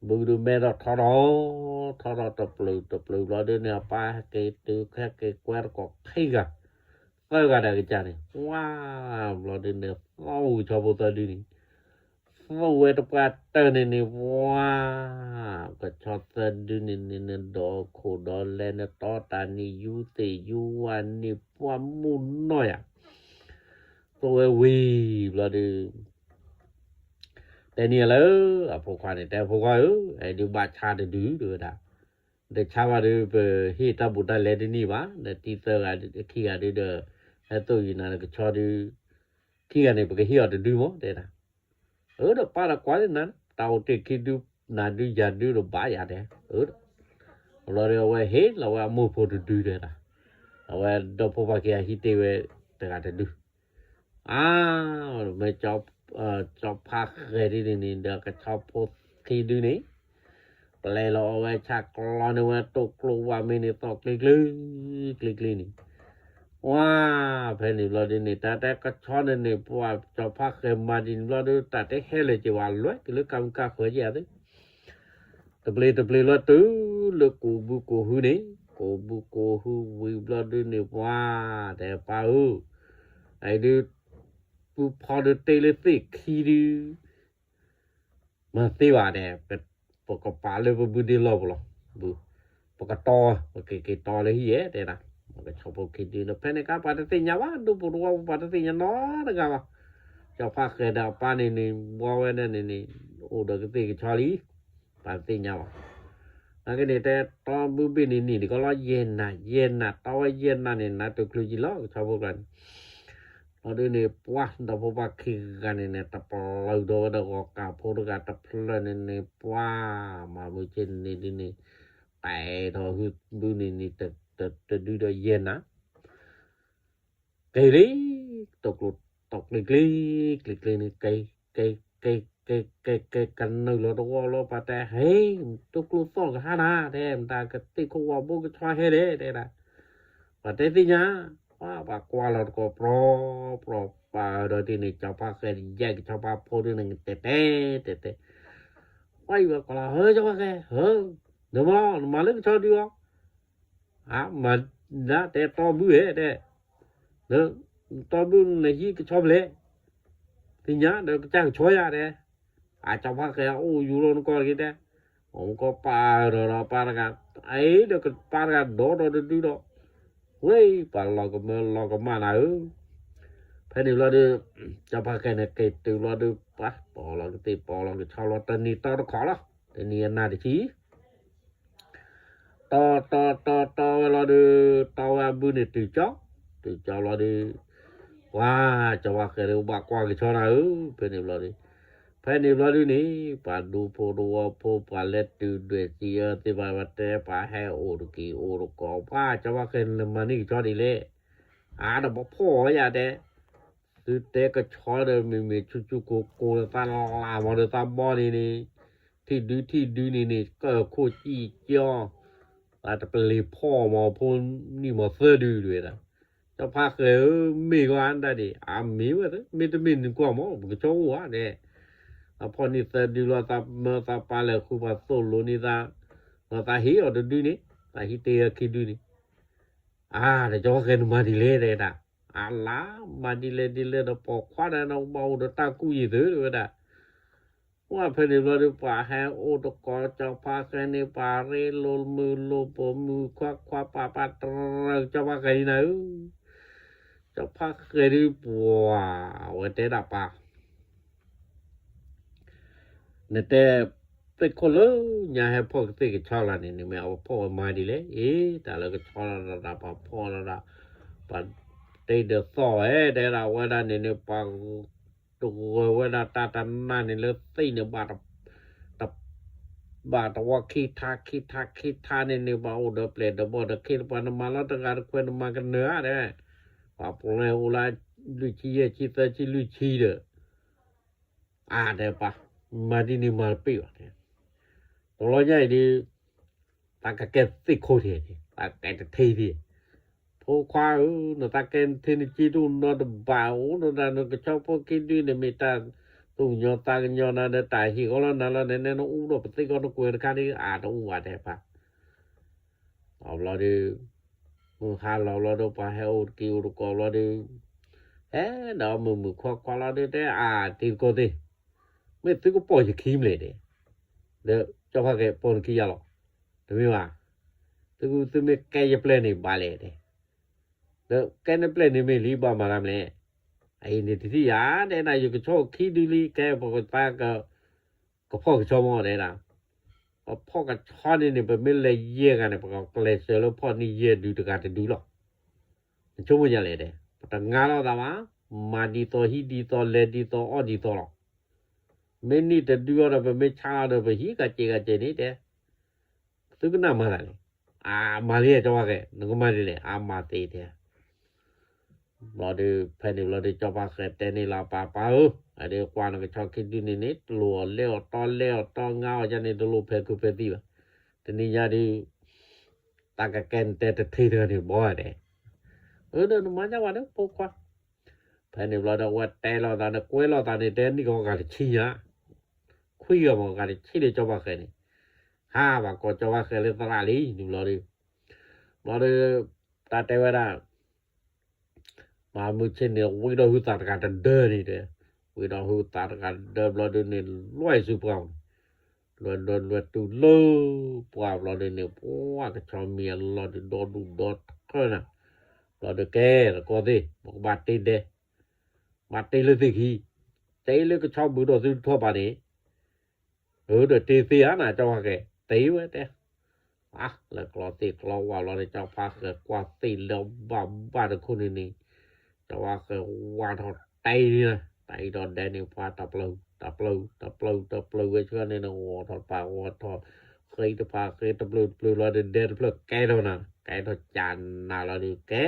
ဘုကဒုးမဲထီၣ်ထီထီၣ် ထီထီၣ်တပျုာ်တပျုာ်ဘျီဒုးန့ၣ် အပၢ်ဟဲက့ၤတုၤ ဟဲက့ၤကွဲတကိးခံဂၤ သၢဂၤဒီးကစၢ်န့ၣ် ပှၤ ဘျီဒုးန့ၣ် သီၣ်ဝံၤကဆီဖိသၢဒုန့ၣ်, သိၣ်ဝဲတပှၢ်တၢၢ်န့ၣ်န့ၣ် ပှၤ ကဆီသၢဒုန့ၣ်န့ၣ် နဒိးခိၣ်ဒီးလဲၤ နတီတၢ်န့ၣ် ယူသ့ၣ်ယူဝါန့ၣ် ပှၤမူနီၢ်ယၤ သိၣ်ဝဲဝံၤဘျီဒီး တဲန့ၢ်လၢအဖိခွါန့ၣ် တဲဖိခွါဧၢ, အဲဒုးဘၣ်ဆါတဒု တဲဝဲဒၣ်, တဆါဘၣ်ဒီး ပဟ့ၣ်တၢ်ဘူးတၢ်လဲတန့ၢ်ဘၣ်, ဒီးတံၤသၢဂၤခံဂၤဒုဒီး ဟဲသိၣ်ယံၤနၤဒီးကဆီဒု ခံဂၤန့ၣ် ပကဟ့ၣ်အီၤတဒုမး တဲဒၣ်. အၢ ဒီးပၢ်ဒီးကွၢ်လၢနၤ တၢ်အိၣ်တ့ၢ်ခံဒု နၤဒုယၤဒုဒီးဘၣ်ယၤတဲ, အၢ ဘျီဒီးအဝဲဟ့ၣ်လီၤဝဲအမိၢ်ဖိတဒုတဲဒၣ်, အဝဲဒီဖိပၢ်ခံဂၤဟံးတ့ၢ်ဝဲတဂၤတဒု အါ မ့ၢ် ကၠီဖါဃဲၤဒ်န့ၣ်န့ၣ် ဒီးကဆီဖိခံဒုန့ၣ် ပျဲလီၤအဝဲဆၣ်ကျီန့ၢ်ဝဲတိၢ်ကျိဝါမ့ၢ်န့ၣ် သီၣ်ကျ့ကျ့ ကျ့ကျ့န့ၣ်, ဝါ ဖဲန့ၣ်ဘျီဒ်န့ၣ် တၢ်တဲကဆီန့ၣ်န့ၣ် ပှၤကၠီဖါဃဲၤမၤဒ်န့ၣ်ဘျီဒီး တၢ်တဲဟဲလၢာ်က့ၤဝဲလွဲၢ်က့ၤလၢကမူကၢဃၢၤက့ၤအသး တပျ့ၤတပျ့ၤလီၤတုၤလၢကိးဘုကိးဟုန့ၣ်, ကိးဘုကိးဟုဝံၤဘျီဒုန့ၣ် ပှၤ တဲပၢ်ဧၢ, အအံၤဒုး ပုၢ်ဖီဒုးတ့လၢသ့ၣ်ခံဒု မၤသ့ဘၣ်တဲ, ပကပာ်လၢပဘုဒ့လီၢ်ပူၤလီၤ, ပကတီ, ပကက့ၤတီလၢဟံၣ်ဧဲ တဲဒၣ်, ပကဆီဖိခံဒုဒီး ဖဲန့ၣ်အခါပှၤတသ့ၣ်ညါဘၣ်, ဒူဖိတဝီဖိပှၤတသ့ၣ်ညါနီတဂၤဘၣ်, ကၠီဖါဃဲၤဒီးအပၢ်န့ၣ်န့ၣ် ဘှီဝဲဒၣ်န့ၣ်န့ၣ် အိၣ်ဒီးကသ့ၣ်ကဆီလံ ပှၤတသ့ၣ်ညါဘၣ်. နာ်က့န့ၣ် တဲတီဘုဘ့ၣ်န့ၣ်န့ၣ် တကီလီၤယဲၢ်နၤ, ယဲၢ်နၤ တီဝဲယဲၢ်နၤန့ၣ် နၤတချုးယံၤလီၤ ကဆီဖိကျါန့ၣ်, လီၤဒုန့ၣ် ပှၤဒီဖိပၢ်ခံဂၤန့ၣ်န့ၣ် တပျၢၤဒီးဝဲဒီးဂီၤကးဖိတဂၤတဖျၢၣ်န့ၣ်န့ၣ် ပှၤ မၤမုၢ်ဆ့ၣ်န့ၣ်ဒုန့ၣ် တဲထီၣ်ဟုဘုန့ၣ်န့ၣ် တဒုဒီးယဲၢ်နၤ က့ၤလံ, တိၢ်ကျိ တီၢ်ကျ့ကျ့ ကျ့ကျ့န့ၣ် က့ၤ က့ၤ က့ၤ က့ၤ က့ၤ က့ၤ ကနုာ်လီၤတဝီလီၤ ပှၤတဲ ဟဲ တိၢ်ကျိသီၣ်ကဟါနၤ တဲ မတၤကသ့ၣ်ခိၣ်ဝါဘိကဆီဟဲလဲၣ် တဲဒၣ်, ပှၤတဲသ့ၣ်ညါ, ပှၤ ပှၤကွၢ်လီၤတကိးပြီ ပြီ ပှၤဒီးဒ်န့ၣ် ကၠီဖါဃဲၤယဲၢ်ကဆီဖါဖိဒ်န့ၣ် တဲတဲ တဲတဲ, ပှၤအံၤပှၤကွၢ်လီၤ ဟၢ ကၠီဖါဃဲၤ ဟၢ နမၤ နမၤလၢကဆီဒုအီၤ အါ မၤဒၣ်တဲတီဘုဧဲ တဲ, တီဘုနဟံးကဆီဖဲလဲၣ်, သ့ၣ်ညါဒီးကစၢ်ကဆီယၤတဲ, အကၠီဖါဃဲၤအိၣ်ယူၤလီၤနကီၢ်တက့ၢ်တဲ, အိၣ်နကီၢ်ပာ်ဒီးဒီးပၢ်တဂၤ, အအံၤဒီးပၢ်တဂၤဒီးဒီးတဒုဒီး, ဝဲ ပှၤလီၤကမၢလီၤကမၣ်နၤဧၢ, ဖဲန့ၣ်ဘျီဒီး, ကၠီဖါဃဲၤန့ၣ်က့ၤတုၤဘျီဒီး ပှၤ ပိာ်လီၤကသ့ၣ်ပိာ်လီၤကဆီလီၤတနံၤတီတခီလီၤ, တနံၤအနၤတဆံ တီတီတီတီဝဲလီၤဒီး, တီဝဲအဘုန့ၣ်တုၤကၠီ, တုၤကၠီလီၤဒီး, ပှၤ ကၠီဖါဃဲၤဒီးဘၣ်ကွၢ်ကဆီနၤဧၢ, ဖဲန့ၣ်ဘျီဒီး, ဖဲန့ၣ်ဘျီဒုန့ၣ် ပှၤဒူဖိတဝီဖိ ပှၤလဲၤတုၤဒွဲၣ်စံးအၢသ့ၣ်တဖၣ် ပှၤတဲပှၤဟဲအိၣ်တက့ၢ်အိၣ်တကိး ပှၤ ကၠီဖါဃဲၤနမၤန့ၢ်ကဆီဒ်လဲၣ်, အါဒီးပဖှီၣ်ဝဲယၤတဲ သုတဲကဆီဒီး မ့မ့ၢ်ဆူၣ်ဆူၣ်ကိၤကိၤဒီး သးလၢ်မၤဒီးသးဘီန့ၣ်န့ၣ်, ထံၣ်ဒုထံၣ်ဒုန့ၣ်န့ၣ် ကၢၢ်ခိၣ်စံၣ်ကၠီ, သးတပလ့ၤဖှီၣ်မၤဖိနံၣ်မၤသၢဒုဒ်ဝဲဒၣ်, ကၠီဖါဃဲၤဧၢ မ့ၢ်ဂီၢ်အါဒၣ်ဒံး အမ့ၢ်ဝဲသ့ မ့တမ့ၢ်နကွၢ်မး ပကဆီအိၣ်ဧါဒဲး, သးဖှီၣ်နံၣ်သၢဒုလီၤ သးမၢသးပၢ်လဲၤဃုပှၤသိၣ်လိန့ၢ်သး, ဒီးသးဟ့ၣ်အီၤတဒုန့ၣ် သးဟံးတ့ၢ်အခံဒုန့ၣ် အါ ဒီးကၠီဖါဃဲၤနမၤဒ်လဲၣ်တဲဒၣ်, အလါ မၤဒ်လဲၣ်ဒ်လဲၣ်ဒီးပိာ်ခွါဒီး နဘၣ်အိၣ်ဒီးတၢ်ကူၣ်ယံာ်သုတဝဲဒၣ်, ပှၤဖဲန့ၣ်ဘျီဒီး ပှၤဟဲအိၣ်တကိး ကၠီဖါဃဲၤန့ၣ် ပှၤရ့လိာ်မုာ်လိာ်ပိာ်မုၣ်ခွါခွါပာ်ပာ်တရၢ ကၠီဖါဃဲၤန့ၣ်နၤဧၢ, ကၠီဖါဃဲၤဒီးပှၤ အဝဲတဲဒၣ်ပၢ် နတဲ သ့ၣ်ခိၣ်လၢညါဟဲဖှီၣ်ကသ့ၣ်ကဆီလီၤန့ၣ် နမ့ၢ်အဝဲဖှီၣ်ဝဲမၤဒ်လဲၣ်, အ့ တၢ်လၢကဆီလီၤဒီးတၢ်ပှၤဖှီၣ်လီၤဒီး ပှၤတ့ဒီးသီၣ်ဝဲ တဲဒၣ်ဝဲဒၣ်န့ၣ်န့ၣ် ပှၤတဂၢၢ်ဝဲဒၣ်တၢ်တနၢ်န့ၣ်လၢသ့ၣ်န့ၣ် ဘၣ်တဝီခံထါခံထါခံထါန့ၣ်န့ၣ် ဘၣ်အိၣ်ဒီးပျဲၢ်ဒီးဘီၣ်ဒီးခ့တပှၤ နမၤလီၤတဂၤတခွဲး နမၤကနၢၤဧါတဲ, ပှၤပူၤလဲၣ်အိၣ်လၢလွံၢ်ဆံယဲၢ်ဆံသၢဆံလွံၢ်ဆံဒီး အါတဲပၢ်, မၤဒ်န့ၣ်မၤတပ့ၢ်ဘၣ်တဲ, တလီၤညါအံၤဒီး သးကကဲသ့ၣ်ခိၣ်ထံးန့ၣ် သးကဲတထံးထံး, ဖိခွါဧၢ နသးကဲနထံးနက့တအိၣ်နီတဘ့ၣ် အိၣ်ဒီးတၢ်နကဆီဖိခံဒုန့ၣ် မ့ၢ်တၢ်သူၣ်ကညီၤသးကညီၤနၤဒီး တၢ်ဟ့ၣ်ဂီၤလီၤနၤလီၤန့ၣ် နအိၣ်ဒီးပသ့ၣ်ကီတကွဲးတခါဒီး အါတအိၣ်ဘၣ်တဲပၢ် အဘျီဒီး မုၢ်ဟါလီၤဘျီဒီး ပှၤဟဲအိၣ်တက့ၢ်အိၣ်တကိးဘျီဒီး ဟဲဒီးမုာ်မုာ်ခွါခွါလီၤဒီး တဲအါတံၤသကိးသ့ၣ်, မ့ၢ်သုကပိာ်ယခံမလဲၣ်တဲ, ဒီးကၠီဖါဃဲပိာ်နခံယၤလီၤ, တမ့ၢ်ဘၣ်, သုသုမ့ၢ်ကဲယပျဲၢ်န့ၣ်ဘၣ်လဲၣ်တဲ, ဒီးကဲနပျဲၢ်န့ၣ်မ့ၢ်လံဘၣ်မၤတၢ်မလဲၣ်, အအံၤန့ၣ်တထံၣ်ယၤတဲဒၣ် ယကဆီခံဒုလံ ကဲပကသး ကဖီၣ်ကဆီမ့ၢ်တဲဒၣ်, ပဖီၣ်ကဆီန့ၣ်န့ၣ် ပမ့ၢ်လဲၤယဲၢ်ဂၤန့ၣ် ပကကျဲးစၢးလၢဖီၣ်န့ၢ်ယဲၢ်ဒုတဂၤတဒုလီၤ. နဆိကမိၣ်ယၤလဲၣ်တဲ, ပတငါလိာ်သးဘၣ်, မၤဒ်သိးဟံးဒ်သိးလဲၤဒ်သိးအီၣ်ဒ်သိးလီၤ. မ့ၢ်န့ၢ်တဒုအီၤဒီး ပမ့ၢ်ဆါအီၤဒီး ပဟံးကစဲးကစဲးန့ၣ်တဲ, သုကနၣ်မၤသးလဲၣ်, အမၤလံကၠီဖါဃဲ, နကမၤဒ်လဲၣ်, အမၤသ့တဲ ဘျီဒီး ဖဲန့ၣ်ဘျီဒီး ကၠီဖါဃဲတဲန့ၣ်လီၤ ပၢ်ပၢ်ဧၢ, အဒုးကွၢ်နကဆီခံဒုန့ၣ်န့ၣ် တလိၣ်အီၤလဲၣ်အီၤတီလဲၣ်အီၤတီငါအီၤယၤန့ၣ် တလိၣ်ဖဲးခုးဖဲးသံဘၣ်. တနံၤညါဒုး တၢ်ကကဲနတဲတထံၣ်တဂၤန့ၣ်ဘီတဲ, အၢ ဒီးနမၤညါဝဲဒီးဖိခွါ. ဖဲန့ၣ်ဘျီဒီး အဝဲတဲလိာ်သးန့ၣ် ကွဲလိာ်သးန့ၣ် တဲန့ၢ်ကီးဂၤတဆံညါ, ခွံဂၤမ့ၢ်ဂၤတဆံဒီးကၠီဖါဃဲန့ၣ်, ဟးဘၣ်ကိးကၠီဖါဃဲလၢသရၣ်လံန့ၣ်ဘျီဒီး, ဘျီဒီး တၢ်တဲဝဲဒၣ် မၤမုၢ်ဆ့ၣ်န့ၣ် ဝံဒီးဟုသးတဂၤတဒၢန့ၣ်တဲ, ဝံဒီးဟုသးတဂၤတဒၢဘျီဒုးန့ၣ် လွဲၢ်ဆူပှၢ်န့ၣ်, လွဲၢ်ဒၢလွဲၢ်တူၢ်လၢပှၢ်ဘျီဒုးန့ၣ် ပှၢ်ကဆီမံၤအလီၢ်ဒုးဒီဒူၣ်ဒီထၢနၤ, ဘျီဒုးကဲတကီသ့ၣ် ပကဘၣ်တ့ဒဲ, ဘၣ်တ့လၢသ့ၣ်ခံ, တ့လၢကဆီဘုးဒီးသုထီၣ်ဘၣ်န့ၣ် အၢ ဒီးတ့သ့ဧါနၤ ကၠီဖါဃဲ, တ့ဝဲတဲ, အါ လဲၤကျီသ့ၣ်ကျီဝၣ်ဘျီဒီး ကၠီဖါဃဲကွၢ်သ့ၣ်လၢဘၣ်ဘၣ်တခိၣ်န့ၣ်န့ၣ်, ကၠီဖါဃဲဝၢ်ထီၣ်တဲနၤ, တၢ်အံၤဒီးဒဲန့ၣ် ပှၤတပျၢၤ တပျၢၤ တပျၢၤ တပျၢၤဝဲဆှၢန့ၣ်န့ၣ် ဂီၤထီၣ်တပၤ ဂီၤထီၣ် ဃ့တပၤဃ့တပျၢၤတပျၢၤလီၤဒီး ဒဲတဖျၢၣ်ကဲထီၣ်နၤ ကဲထီၣ်ကၢ်နၤလီၤဒီး ကဲ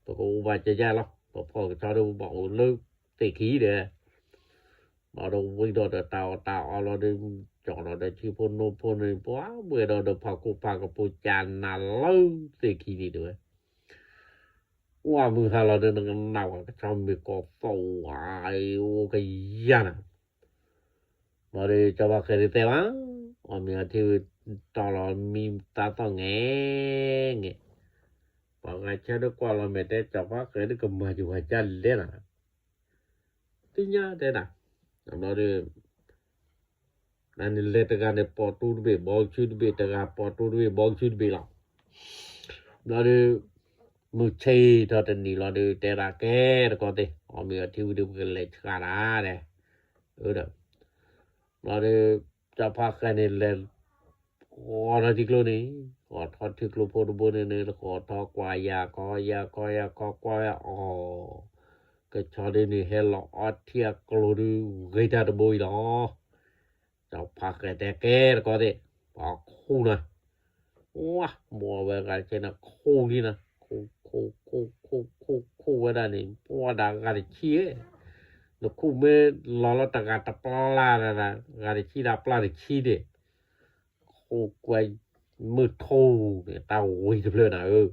ပကအိၣ်ဘၣ်ကယၢ်လီၤ ပဖီၣ်ကဆီဒီးပဘၣ်အိၣ်လၢသ့ၣ်ခံဒီး ဘျီဒီးဝံၤဒီးဒီးတၢ်အီၣ်တၢ်အီလီၤဒီး ကၠီဒီးဒီးဆံဖိနိဖိန့ၣ် ပှၤဘှဲဒီးဒီးဖးခိၣ်ဖးကပူၤကၢ်နၤလၢသ့ၣ်ခံန့ၣ်တဲဝဲ, အိၣ်မုၢ်ဟါလီၤဒီးနကနၣ်ဝဲကဆီမ့ၢ်ကီၢ်သီၣ်ဝါ အိၣ်ကယၢ်နၤ ဘျီဒီးကၠီဖါဃဲဒုးတဲဘၣ်, အီၣ်မ့ၤအီထံဝံၤတီလီၤမံသးသီၣ်ငဲၤငဲၤ, ပှၤဂၤဆၢဒုးကွၢ်လီၤမဲာ်တဲ ကၠီဖါဃဲဒုးကမၤယဝၤကၢ်လဲၣ်နၤ, သ့ၣ်ညါတဲဒၣ်, ဘျီဒီး နန့ၣ်လဲၤတဂၤန့ၣ် ပိာ်တူတဘ့ၣ် ဘီကဆူတဘ့ၣ် တဂၤပိာ်တူတဘ့ၣ် ဘီကဆူတဘ့ၣ်လီၤ. ဘျီဒီး မုၢ်ဆ့ၣ်ထီၣ်တနံၤလီၤဒီး တဲဒၣ်ကဲတကီသ့ၣ် အီၣ်မ့ၤအီထံဝံၤဒီး ပကလဲၤဆှၣ်ဒၣ်ဒဲး, ဒီး ကၠီဖါဃဲန့ၣ်လဲၤ ဃီထီၣ်ထံကျိန့ၣ်, ဃီထီၣ်ထံကျိဖိတဘိန့ၣ်န့ၣ် ဃီထီၣ်ကွၢ်ယၤခီယၤခီယၤခီကွၢ်ဝဲအီၤ, ကဆီဒုးန့ၣ် ဟဲလီၤအီထံအကျိဒုး ဂ့ၤတၢ်တဘိအံၤလီၤ. ကၠီဖါဃဲတဲကဲတကီသ့ၣ်, ပှၤခူၣ်နၤ, ဝါ မိၢ်ဝဲဂၤတဆ့န့ၣ် ခူၣ်လံနၤ, ခူၣ် ခူၣ် ခူၣ် ခူၣ် ခူၣ် ခူၣ်ဝဲဒၣ်န့ၣ် ပှၤဒၣ်ဂၤတဆံ, နခူၣ်မ့ၢ်လီၤလီၤတဂၤတပျၢ်ဒၣ်, ဂၤတဆံဒၣ်ပျၢ်တဆံန့ၣ် ခူၣ်ကွဲမုၢ်ထူၣ်န့ၣ် တၢ်ဝံၤတဖျၢၣ်နၤဧၢ,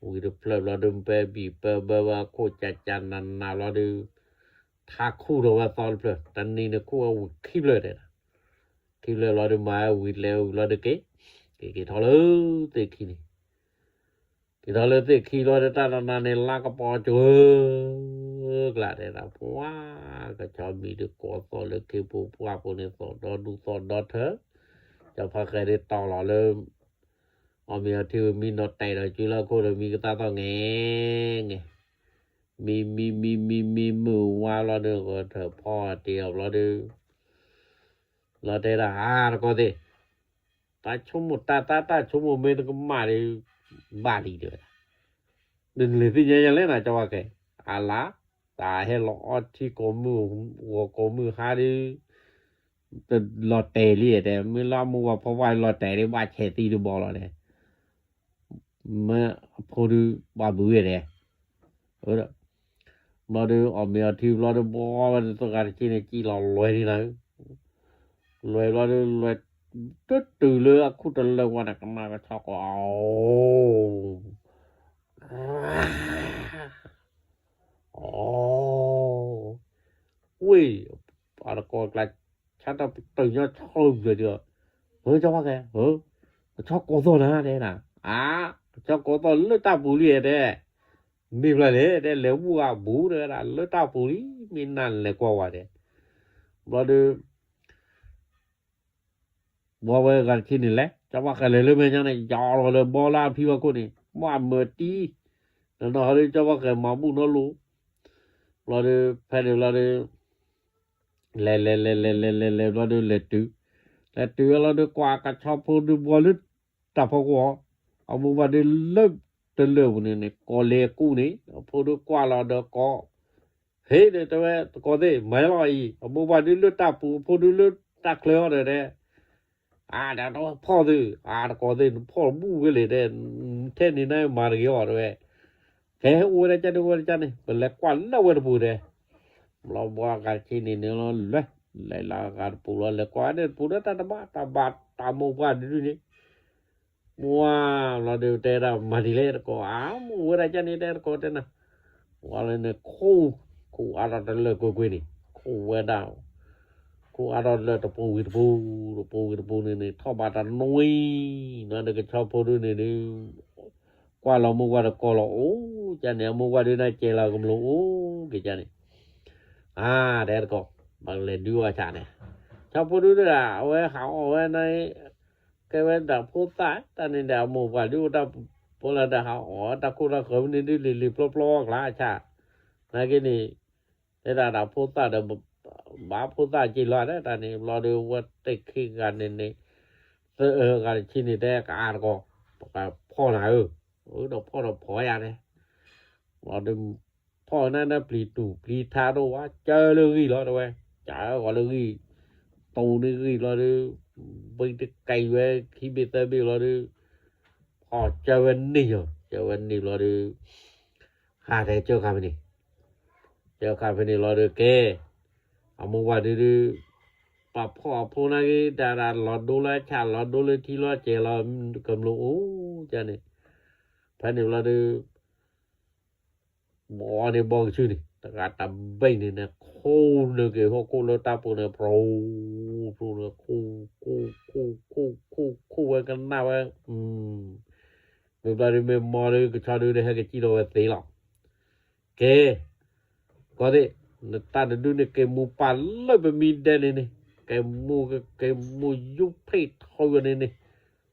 ဝံၤတဖျၢၣ်ဘျီဒီး ပၢဘံၣ်ပၢဘၢဝဲအခိၣ်ကၢ်ကၢ်နးနးဘျီဒီး ထါခူၣ်ထီၣ်ဝဲသီတဖျၢၣ်, တနံၤန့ၣ်ခူၣ်ဝဲဝံၤခံဖျၢၣ်တဲဒၣ်, ခံဖျၢၣ်ဘျီဒီး မၤဝံၤလဲၤဝံၤဘျီဒီးက့ၤ, က့ၤက့ၤထီၣ်လၢသ့ၣ်ခံန့ၣ် က့ၤထီၣ်လၢသ့ၣ်ခံလီၤဒီး တၢ်နးနးန့ၣ် လါကပီၤကၢ ကျါတဲဒၣ် ပှၤ ကဆီမံၤဒုးကီၢ်သီၣ်လၢခ့ပူၤပှၢ်ပူၤန့ၣ် သီၣ်ဒီဒူၣ်သီၣ်ဒီထၢ, ကၠီဖါဃဲဒုးတီၢ်လီၤလၢ အီၣ်မ့ၤအီထံဝံၤ မံနီၤတဲာ်ဒီးစုလၢခိၣ်ဒီး မံကသးသီၣ်ငဲၤငဲၤ, မံမံမံမံမံမုၢ်ဝါလီၤဒီး ဂီၤထၢၣ်ဖီအီၤတ့ၢ်အီၤဘျီဒီး လီၤတဲဒၣ် အါ တကီသ့ၣ်, တၢ်ဆိကမိၣ်တၢ်သးတၢ်ဆိကမိၣ်မ့ၢ်တကမၣ်ဒီး ဘၣ်လံတဲဝဲဒၣ်, ဒီးနလဲၤသ့ၣ်ညါယၤလဲၣ်နၤ ကၠီဖါဃဲ, အလါ, တၢ်ဟဲလီၤအီထံကိးမုၢ်ဂီၤကိးမုၢ်ဟါဒီး လီၤတဲာ်လံတဲ, မ့ၢ်လၢမုၢ်ဝါဖီဝါလီၤတဲာ်လံ ဘၣ်ဆဲးသံတဘီလီၤန့ၣ် မ့ၢ်အဖိဒုးဘၣ်ဘုးဝဲဒဲး, ဘျီဒီး အီၣ်မ့ၤအီထံဘျီဒီး ဘီဝဲဒၣ်သဂၤတဆံန့ၣ် စံၣ်လီၤလွဲန့ၣ်လီၤ, လွဲဘျီဒီး လွဲတတုၤလၢအခူၣ်တလၢဝဲန့ၣ် ကမၤကဆီကိး အီ, ဝ့ၢ်, ပှၤတကိးကျါ ဆါတၢ်ပတုာ်ညီဆီဘျီဒီး, ဟၢ ကၠီဖါဃဲ, ဟၢ, ကဆီကိးသီၣ်နၤတဲဒၣ်, အါ, ကဆီကိးသီၣ်လၢတၢ်ပူၤလံတဲ, မ့ၢ်ဘျီလဲၣ်တဲ လဲၤဝူၣ်အဘူးတဲဝဲဒၣ် လၢတၢ်ပူၤလံ မ့ၢ်နၤလဲၤကွၢ်ဝဲတဲ, ဘျီဒီး ဘှီဝဲဂၤတဆံန့ၣ်လဲၣ်, ကၠီဘၣ်ဃဲၤလဲၤလၢမဲာ်ညါန့ၣ် ယီၤလီၤလၢဘီလၢအဖံဘၣ်ခိၣ်န့ၣ် မ့ၢ်အမၢာ်တံၢ်, ဒီးနီၢ်ဟီဒုးကၠီဘၣ်ဃဲၤမၤဘူၣ်နီတလိၤ, ဘျီဒီး ဖဲန့ၣ်ဘျီဒီး လဲၤလဲၤလဲၤလဲၤလဲၤလဲၤလဲၤဘျီဒီးလဲၤတုၤ, လဲၤတုၤဝဲလီၤဒီး ကွၢ်ကဆီဖိဒုးဘှီလၢတၢ်ဖီခိၣ်အီၤ, အမိၢ်ပှၢ်ဒုးလၢတလၢာ်ပူၤန့ၣ်န့ၣ် ကိးလဲၤကူန့ၣ် အဖိဒုးကွၢ်လီၤဒီးကိး ဟ့ၣ်ဒီးတဲဝဲ တကိးသ့ၣ် မၤလီၤအံၤ အမိၢ်ပှၢ်ဒုးလၢတၢ်ပူၤ အဖိဒုးလၢတၢ်ချၢအီၤဒီးတဲ အါ ဒီးတဝဲဖီၣ်သု, အါ တကိးသ့ၣ် နဖီၣ်တဘူၣ်ဝဲလဲၣ်တဲ, ထဲန့ၣ်နမၤတဂ့ၤအီၤတဲဝဲ, ကဲအိၣ်ဝဲဒၣ်ကန့ၣ် အိၣ်ဝဲဒၣ်ကန့ၣ် ပလဲၤကွၢ်လၢဝဲတပူၤတဲ, ဘျီဘှီဂၤတဆံန့ၣ်န့ၣ်လီၤလဲၤ, လဲၤလီၤဂၤတပူၤလီၤ လဲၤကွၢ်န့ၣ်တပူၤဒီးတၢ်တဘၣ် တၢ်ဘၣ်တၢ်မိၢ်ပှၢ်ဒုးန့ၣ် မ့ၢ်ဝဲလီၤဒီးတဲဒၣ်မၤဒ်လဲၣ်တကိး အါ မ့ၢ်ဝဲဒၣ်ကန့ၣ်တဲတကိးတဲနၤ, ဝဲလၢန့ၣ်ခိၣ်, ခိၣ်အါထီၣ်တလၢာ်ကွ့ၢ်ကွ့ၢ်န့ၣ် ခိၣ်ဝဲဒၣ်, ခိၣ်အါထီၣ်တလၢာ်တပူၤဝံၤတပူၤ, တပူၤဝံၤတပူၤန့ၣ်န့ၣ် ထီၣ်ဘးတနွံ, နီၢ်ဒီးကဆီဖိဒုန့ၣ်ဒုး ကွၢ်လီၤမိၢ်ပှၢ်ဒီးကိးလီၤ အိၣ်ကန့ၣ် အမိၢ်ပှၢ်ဒုးနကဲလီၤကမျၢၢ်အိၣ်က့ၤကန့ၣ်, အါ တဲတကိး, ဘၣ်လဲၤဒုးအီၣ်ဆၣ်န့ၣ်, ဆီဖိဒုတဂၤ အဝဲဟးအီၣ်ဝဲန့ၣ် ကဲဝဲဒၣ်ဖိသၣ် တၢ်န့ၣ်ဒီးအမိၢ်ပှၢ်ဒုးအိၣ်တၢ်ဖိလၢတၢ်ဟးအီၣ်တၢ်ခိၣ်တၢ်ဃၢၤမ့ၢ်န့ၣ်ဒုးလံၤလံၤပျီပျီအကျါဆၣ်, နာ်က့န့ၣ် တဲဒၣ်ဒၣ်ဖိသၣ်ဒီး ဘၣ်ဖိသၣ်က့ၤလီၤဒၣ်တၢ်န့ၣ် ဘျီဒီးဝဲတ့ၢ်ခံဂၤန့ၣ်န့ၣ် သၢဂၤတဆံန့ၣ်တဲကအါတကိး, ပကဖီၣ်နၤဧၢ, ဒီးဖီၣ်ဒီးဖီၣ်ယၤန့ၣ်, ဘျီဒီး ဖီၣ်နၤနပျံၤတူၢ်ပျံၤထါဒိၣ်ဝဲ ကၢလၢဂံၢ်လီၤတဲဝဲ, ကၢဂီၤလၢဂံၢ်, တူၢ်န့ၢ်ဂံၢ်လီၤဒီး ဘံတကဲဝဲခံဘ့ၣ်သၢဘ့ၣ်လီၤဒီး ဖီၣ်ကၢဝဲန့ၢ်ယီၤ ကၢဝဲန့ၢ်လီၤဒီး ဟးတဲကၢခါဖဲန့ၣ်, ကၢခါဖဲန့ၣ်လီၤဒီးကဲ, အမိၢ်ပှၢ်ဒုးဒုး ပှၤဖီၣ်အဖိနာ်က့ တၢ်လီၤဒိလၢဆၣ်လီၤဒိလၢထံလီၤစဲးလီၤကမျၢၢ်အိၣ်ကန့ၣ်, ဖဲန့ၣ်ဘျီဒီး ဘီန့ၣ်ဘီကဆူန့ၣ် တဂၤတဘ့ၣ်န့ၣ်န့ၣ် ခိၣ်နုာ်က့ၤဟီၣ်ခိၣ်လၢတၢ်ပူၤန့ၣ် ဖျိဖျိန့ၣ် ခိၣ် ခိၣ် ခိၣ် ခိၣ် ခိၣ် ခိၣ်ဝဲကနၣ်ဝဲ, မ့ၢ်ဘျီဒုးမ့ၢ်မီဒုး ကဆီဒုးဒီးဟဲကစံၣ်လီၤဝဲသ့လီၤ. ကဲ, ကီသ့ၣ်, နတၢ်တဒုန့ၣ် က့ၤမူပာ်လၢပမံဒဲးန့ၣ်န့ၣ်, က့ၤမူ က့ၤမူယူဖ့ၣ်ထီဝဲန့ၣ်န့ၣ်,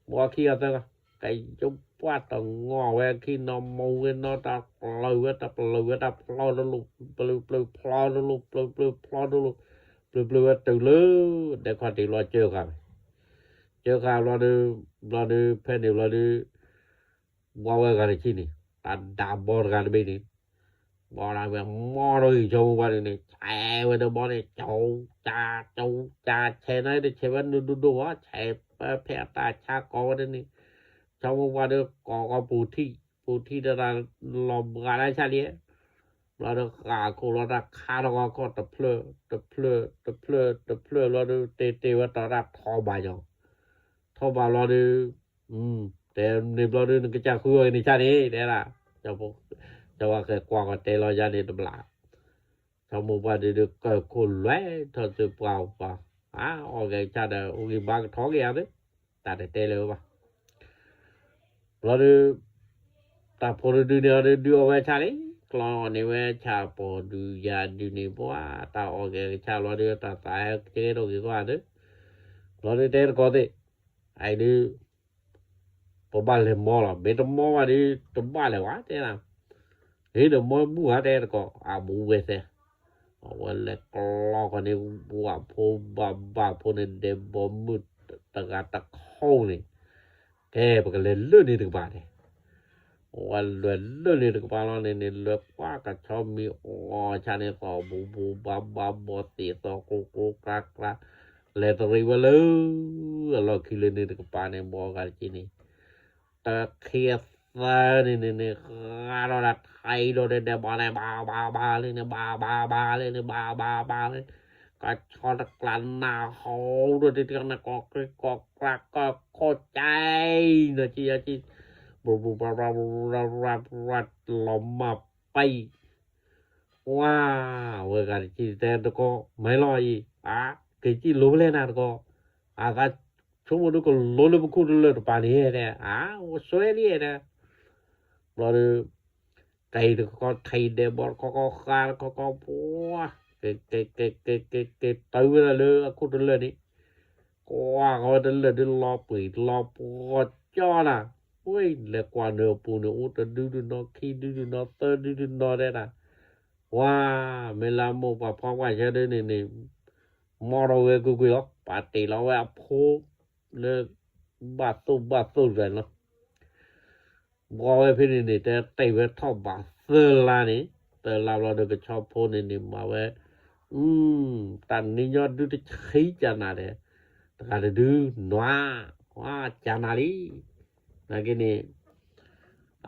ဘီခံဂၤသၢဂၤ ကယူပှၢ်တငီၢ်ဝဲခံနီၤ မူဝဲနီတၢ်ပျၢၤဝဲတၢ်ပျၢၤဝဲတၢ်ဖျီတလိၣ် ပျၢၤပျၢၤဖျီတလိၣ် ပျၢၤပျၢၤဖျီတလိၣ်, ပျၢၤပျၢၤဝဲတုၤလၢ ဒဲခီၣ်ထံးလီၤကၢခါ, ကၢခါဘျီဒီး ဘျီဒီး ဖဲန့ၣ်ဘျီဒီး ဘီဝဲဂၤတဆံန့ၣ် တၢ်ဒၣ်ဘီတဂၤတဘ့ၣ်န့ၣ် ဘီဒၣ်ဝဲမီထီၣ်ဂံၢ်ဆီမိၢ်ပှၢ်န့ၣ်န့ၣ် ဆဲးဝဲဒီးဘီန့ၣ် ကၠူကၠါ ကၠူကၠါ ဆဲးန့ၣ်တဆဲးဝဲနုာ်ဒိၣ်ဒိၣ်ဘၣ် ဆဲးဖဲအတၢ်ဆါကိးဝဲဒၣ်န့ၣ် ဆီမိၢ်ပှၢ်ဒီးကိးကီပူၤထံၣ် ပူၤထံၣ်တၢ်လီၤဘှါတၢ်ဆါလံ ဘျီဒီးဃာ်ခိၣ်လီၤတၢ်ခါထီၣ်ကီၢ်ခိၣ်တဖျၢၣ် တဖျၢၣ် တဖျၢၣ် တဖျၢၣ်ဘျီဒီး တ့တ့ဝဲတီၤတၢ်ထီဘၣ်ညီ ထီဘၣ်ဘျီဒီး တဲန့ၣ်ဘျီဒီး နကစၢ်ဃုအီၤကန့ၣ်ဆၣ်န့ၣ် တဲဒၣ် ကၠီဝါဃဲၤကွၢ်ကီးတဲလီၤယၤန့ၣ်တဘျီ ဆီမိၢ်ပှၢ်ဒုးဒီးကၢၢ်ခိၣ်လွဲထီၣ်သုပှၤပှၤ အါ အီၣ်က့ၤဆၣ်ဒီး အိၣ်ဂံၢ်ဘါကထီၣ်က့ၤယၤသု တၢ်တတဲလၢၤဘၣ် ဘျီဒီး တၢ်ဖိတဒုန့ၣ်အီၤဒီး ဒုးအီၣ်ဝဲဆၣ်လံ ကျီအီၣ်န့ၢ်ဝဲဆၣ်ပိာ်ဒုးယၤဒုးန့ၣ် ပှၤတၢ်အီၣ်က့ၤကဆၣ်ဘျီဒီး တၢ်သးဟဲကဲထီၣ်က့ၤကွၢ်သု ဘျီဒီးတဲတကိးသ့ၣ် အံၤဒုး ပဘၣ်လဲၤမီလီၤ မ့ၢ်တမီဘၣ်ဒီး တဘၣ်လဲၤဝဲတဲနၤ ဟ့ၣ်ဒီးမီဘူၣ်ဧါတဲတကိး အဘူးဝဲသဲ အဝဲလဲၤကျီကီးန့ၣ် ဝၣ်ဖိဘၣ်ဘၣ်ဖိန့ၣ် ဒဲးဘီမုၢ်တဂၤတခိၣ်န့ၣ် ကဲ ပကလဲၤလၢန့ၣ်တကပၤန့ၣ် ဝဲလဲၤလၢန့ၣ်တကပၤလီၤန့ၣ်န့ၣ် လဲၤကွၢ်ကဆီမံၤအီၤဆၣ်န့ၣ် သီၣ်ဘူးဘူးဘၣ်ဘၣ်ဘီသ့ၣ်သီၣ်ကျိကျိကျါကျါ လဲၤတရံးဝဲလၢ အလီၢ်ခံလၢန့ၣ်တကပၤန့ၣ် ဘီဂၤတက့ၢ်န့ၣ် တခံသၢန့ၣ်န့ၣ်န့ၣ် ဃးထီၣ်ဒၣ်ထံဒီးဒဲးဘီန့ၣ် ဘၣ်ဘၣ်ဘၣ်လၢန့ၣ် ဘၣ်ဘၣ်ဘၣ်လၢန့ၣ် ဘၣ်ဘၣ်ဘၣ်လၢ ကဆီတကျါနၢ်ဟူဒီးတထံၣ်န့ၣ် ကီၢ်ချံကီၢ်ကျါကီၢ်ခိၣ်ကၠဲအံၤ နကံယကံ ဘူးဘူးဘၣ်ဘၣ်ရၣ်ရၣ်ရၣ်လီၤမၢ်ပံ ဝါ ဝဲဂၤတကံၢ်တဲတကိး မၤလီၤအံၤ အါ က့ၤကံၢ်လိၤဖဲလဲၣ်နၤတကိး အသး ဆိကမိၣ်ဒုးကလိၤလၢပခိၣ်တလၢာ်တပၤန့ၣ်တဲ အါ အိၣ်စွဲလံတဲ ဘျီဒီး ကဲတကီၢ်ထံဒဲးဘီတကီၢ်ကီၢ်ဃါတကီၢ်ကီၢ်ပှၤ က့ၤက့ၤက့ၤက့ၤက့ၤက့ၤတုၤဝဲဒၣ်လၢအခိၣ်တလၢာ်န့ၣ်, ကွၢ်ဃီဝဲတလၢာ်ဒုးလီၤပှံၤလီၤပှီၤကၠီနၤ, ဝဲလဲၤကွၢ်နုာ်အပူၤန့ၣ် အိၣ်တဒုတနီၤ ခံဒုတနီၤ သၢဒုတနီၤတဲဒၣ်, ဝါ, မ့ၢ်လၢအမိၢ်ပှၢ်ဖီကွၢ်ဆၢဒုန့ၣ်န့ၣ် မီၢ်ထီၣ်ဝဲကွ့ၢ်ကွ့ၢ်လီၤ. ပာ်တ့ၢ်လီၤဝဲအဖိ လၢ ဘၣ်သိၣ်ဘၣ်သိၣ်တဂၤန့ၣ်လီၤ. ဘှီဝဲဖဲန့ၣ်န့ၣ် တဲတ့ၢ်ဝဲထီၣ်ဘးသၢလါန့ၣ်, သၢလါဘျီဒီးကဆီဖိန့ၣ်န့ၣ် မၤဝဲ တၢ်နံၤညီဒုတဆံကနၤဒီး တဂၤတဒုနွၤ, ဝါ, ကနၤလံ. နာ်က့န့ၣ်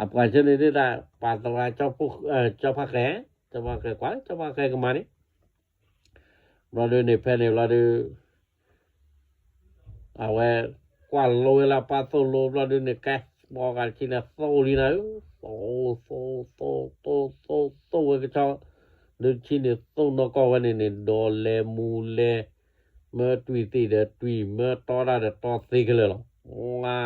အပှၤဆၢန့ၣ်သ့ၣ်တၢ် ပာ်သရၣ် ကၠီဖးဃဲ, ကၠီဖးဃဲကွၢ် ကၠီဖးဃဲကမၤန့ၣ် ဘျီဒုန့ၣ် ဖဲန့ၣ်ဘျီဒု အဝဲကွၢ်လိဝဲလၢပၢ်သိၣ်လိဘျီဒုန့ၣ် ကဲ ဘီဂၤတဆံန့ၣ်သိၣ်လံနၤဧၢ, သိၣ် သိၣ် သိၣ် သိၣ် သိၣ်ဝဲကဆီ ဒုတဆံန့ၣ် သိၣ်နီၢ်ကီၢ်ဝဲန့ၣ်န့ၣ် ဒီးလဲၤမူၤလဲၤ မၢတွံၢ်သ့ၣ်ဒီးတွံၢ် မၢတီတၢ်ဒီးတီသ့ကလၢာ်လီၤ. ဝါ,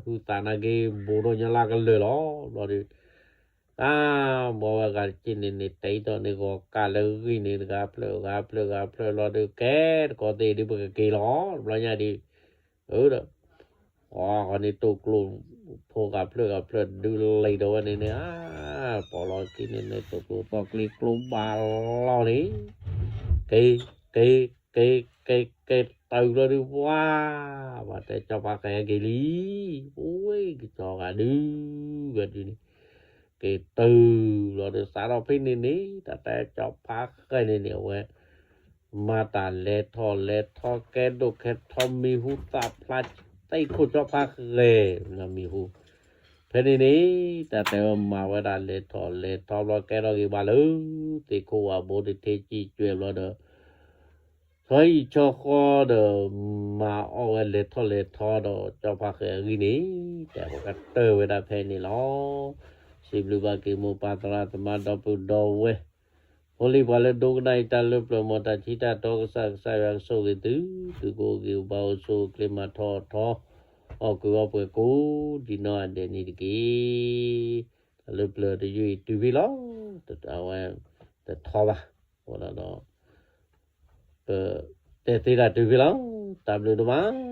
ဟုသးနာ်က့ ဘူးဒီးညီလၢကလၢာ်လီၤ. ဘျီဒု တၢ်ဘီဝဲဂၤတက့ၢ်န့ၣ်န့ၣ် တအံၤထီၣ်န့ၣ် ဂီၤကၢ်လၢဂံၢ်န့ၣ် တဂၤဖျၢၣ်ဂၤဖျၢၣ်ဂၤဖျၢၣ်လီၤဒုး ကဲတကီသ့ၣ်ဒုး ပကက့ၤလီၤ တဘျီညါဒုး, အၢဒီး အီၤဃီန့ၣ် တိၢ်ကျိဖိဂၤဖျၢၣ်ဂၤဖျၢၣ်ဒုးလံာ်ဒီးဝဲန့ၣ်န့ၣ် အါ, ပီၣ်လီၤခံန့ၣ်န့ၣ် တိၢ်ကျိသီကျ့ကျိဘၣ်လီၤန့ၣ် က့ၤ က့ၤ က့ၤ က့ၤ က့ၤ က့ၤတုၤလီၤဒုး ဝါ, ဘၣ်တဲကၠီဖးဃဲက့ၤလံ, အိၣ် ကၠီဂၤဒုးဂၤဒုးန့ၣ် က့ၤတုၤလီၤဒုး စးထီၣ်ဖဲန့ၣ်န့ၣ် တၢ်တဲကၠီဖးဃဲန့ၣ်န့ၣ် အဝဲ မၤတၢ်လဲၤထီၣ်လဲၤထီ ကဲဒိၣ်ကဲထီ မံၤဟူသၣ်ဖျါ သ့ၣ်ခိၣ်ကၠီဖးဃဲ လၢမံၤဟူ, ဖဲန့ၣ်န့ၣ် တၢ်တဲဝဲမၤဝဲဒၣ်လဲၤထီၣ်လဲၤထီဘျီ ကဲထီၣ်က့ၤဘၣ်လၢ သ့ၣ်ခိၣ်ဝါဘိတထ့ကံၢ်ကွဲးဘျီဒီး ဆီဟံၣ်ဆီဃီဒီး မၤအီၣ်ဝဲလဲၤထီၣ်လဲၤထီဒီး ကၠီဖးဃဲအဂံၢ်န့ၣ် တဲပကတၢၢ်ဝဲဒၣ်ဖဲန့ၣ်လီၤ. စံးဘျုးဘၣ်က့ၤမိၢ်ပၢ်သရၣ်သမါဒီပုၢ်ဒီဝဲၢ် ဖိလံၤပှၤလၢဒိကနၣ်အံၤ တၢ်လၢပျၢၤမီၤ တၢ်ထံတၢ်တီကစၢ် ကစၢ်ယွၤကဆိၣ်ဂ့ၤသု, သုကအိၣ်က့ၤအိၣ်ဘၣ်အိၣ်ဆိၣ်အိၣ်ချ့မၤထီၣ်အီထီ အီၣ်ကုၢ်အီပှဲၤကိးဒံးနီၢ်ဂၤဒဲးန့ၣ်တက့ၢ်. တၢ်လၢပျၢၤတယုၢ်အံၤတုၤဖဲလီၤ. အဝဲတထီဘၣ်, အဃိဒီး ပတဲသ့တၢ်တုၤဖဲလီၤ. တၢ်ဘျုးဒိၣ်မး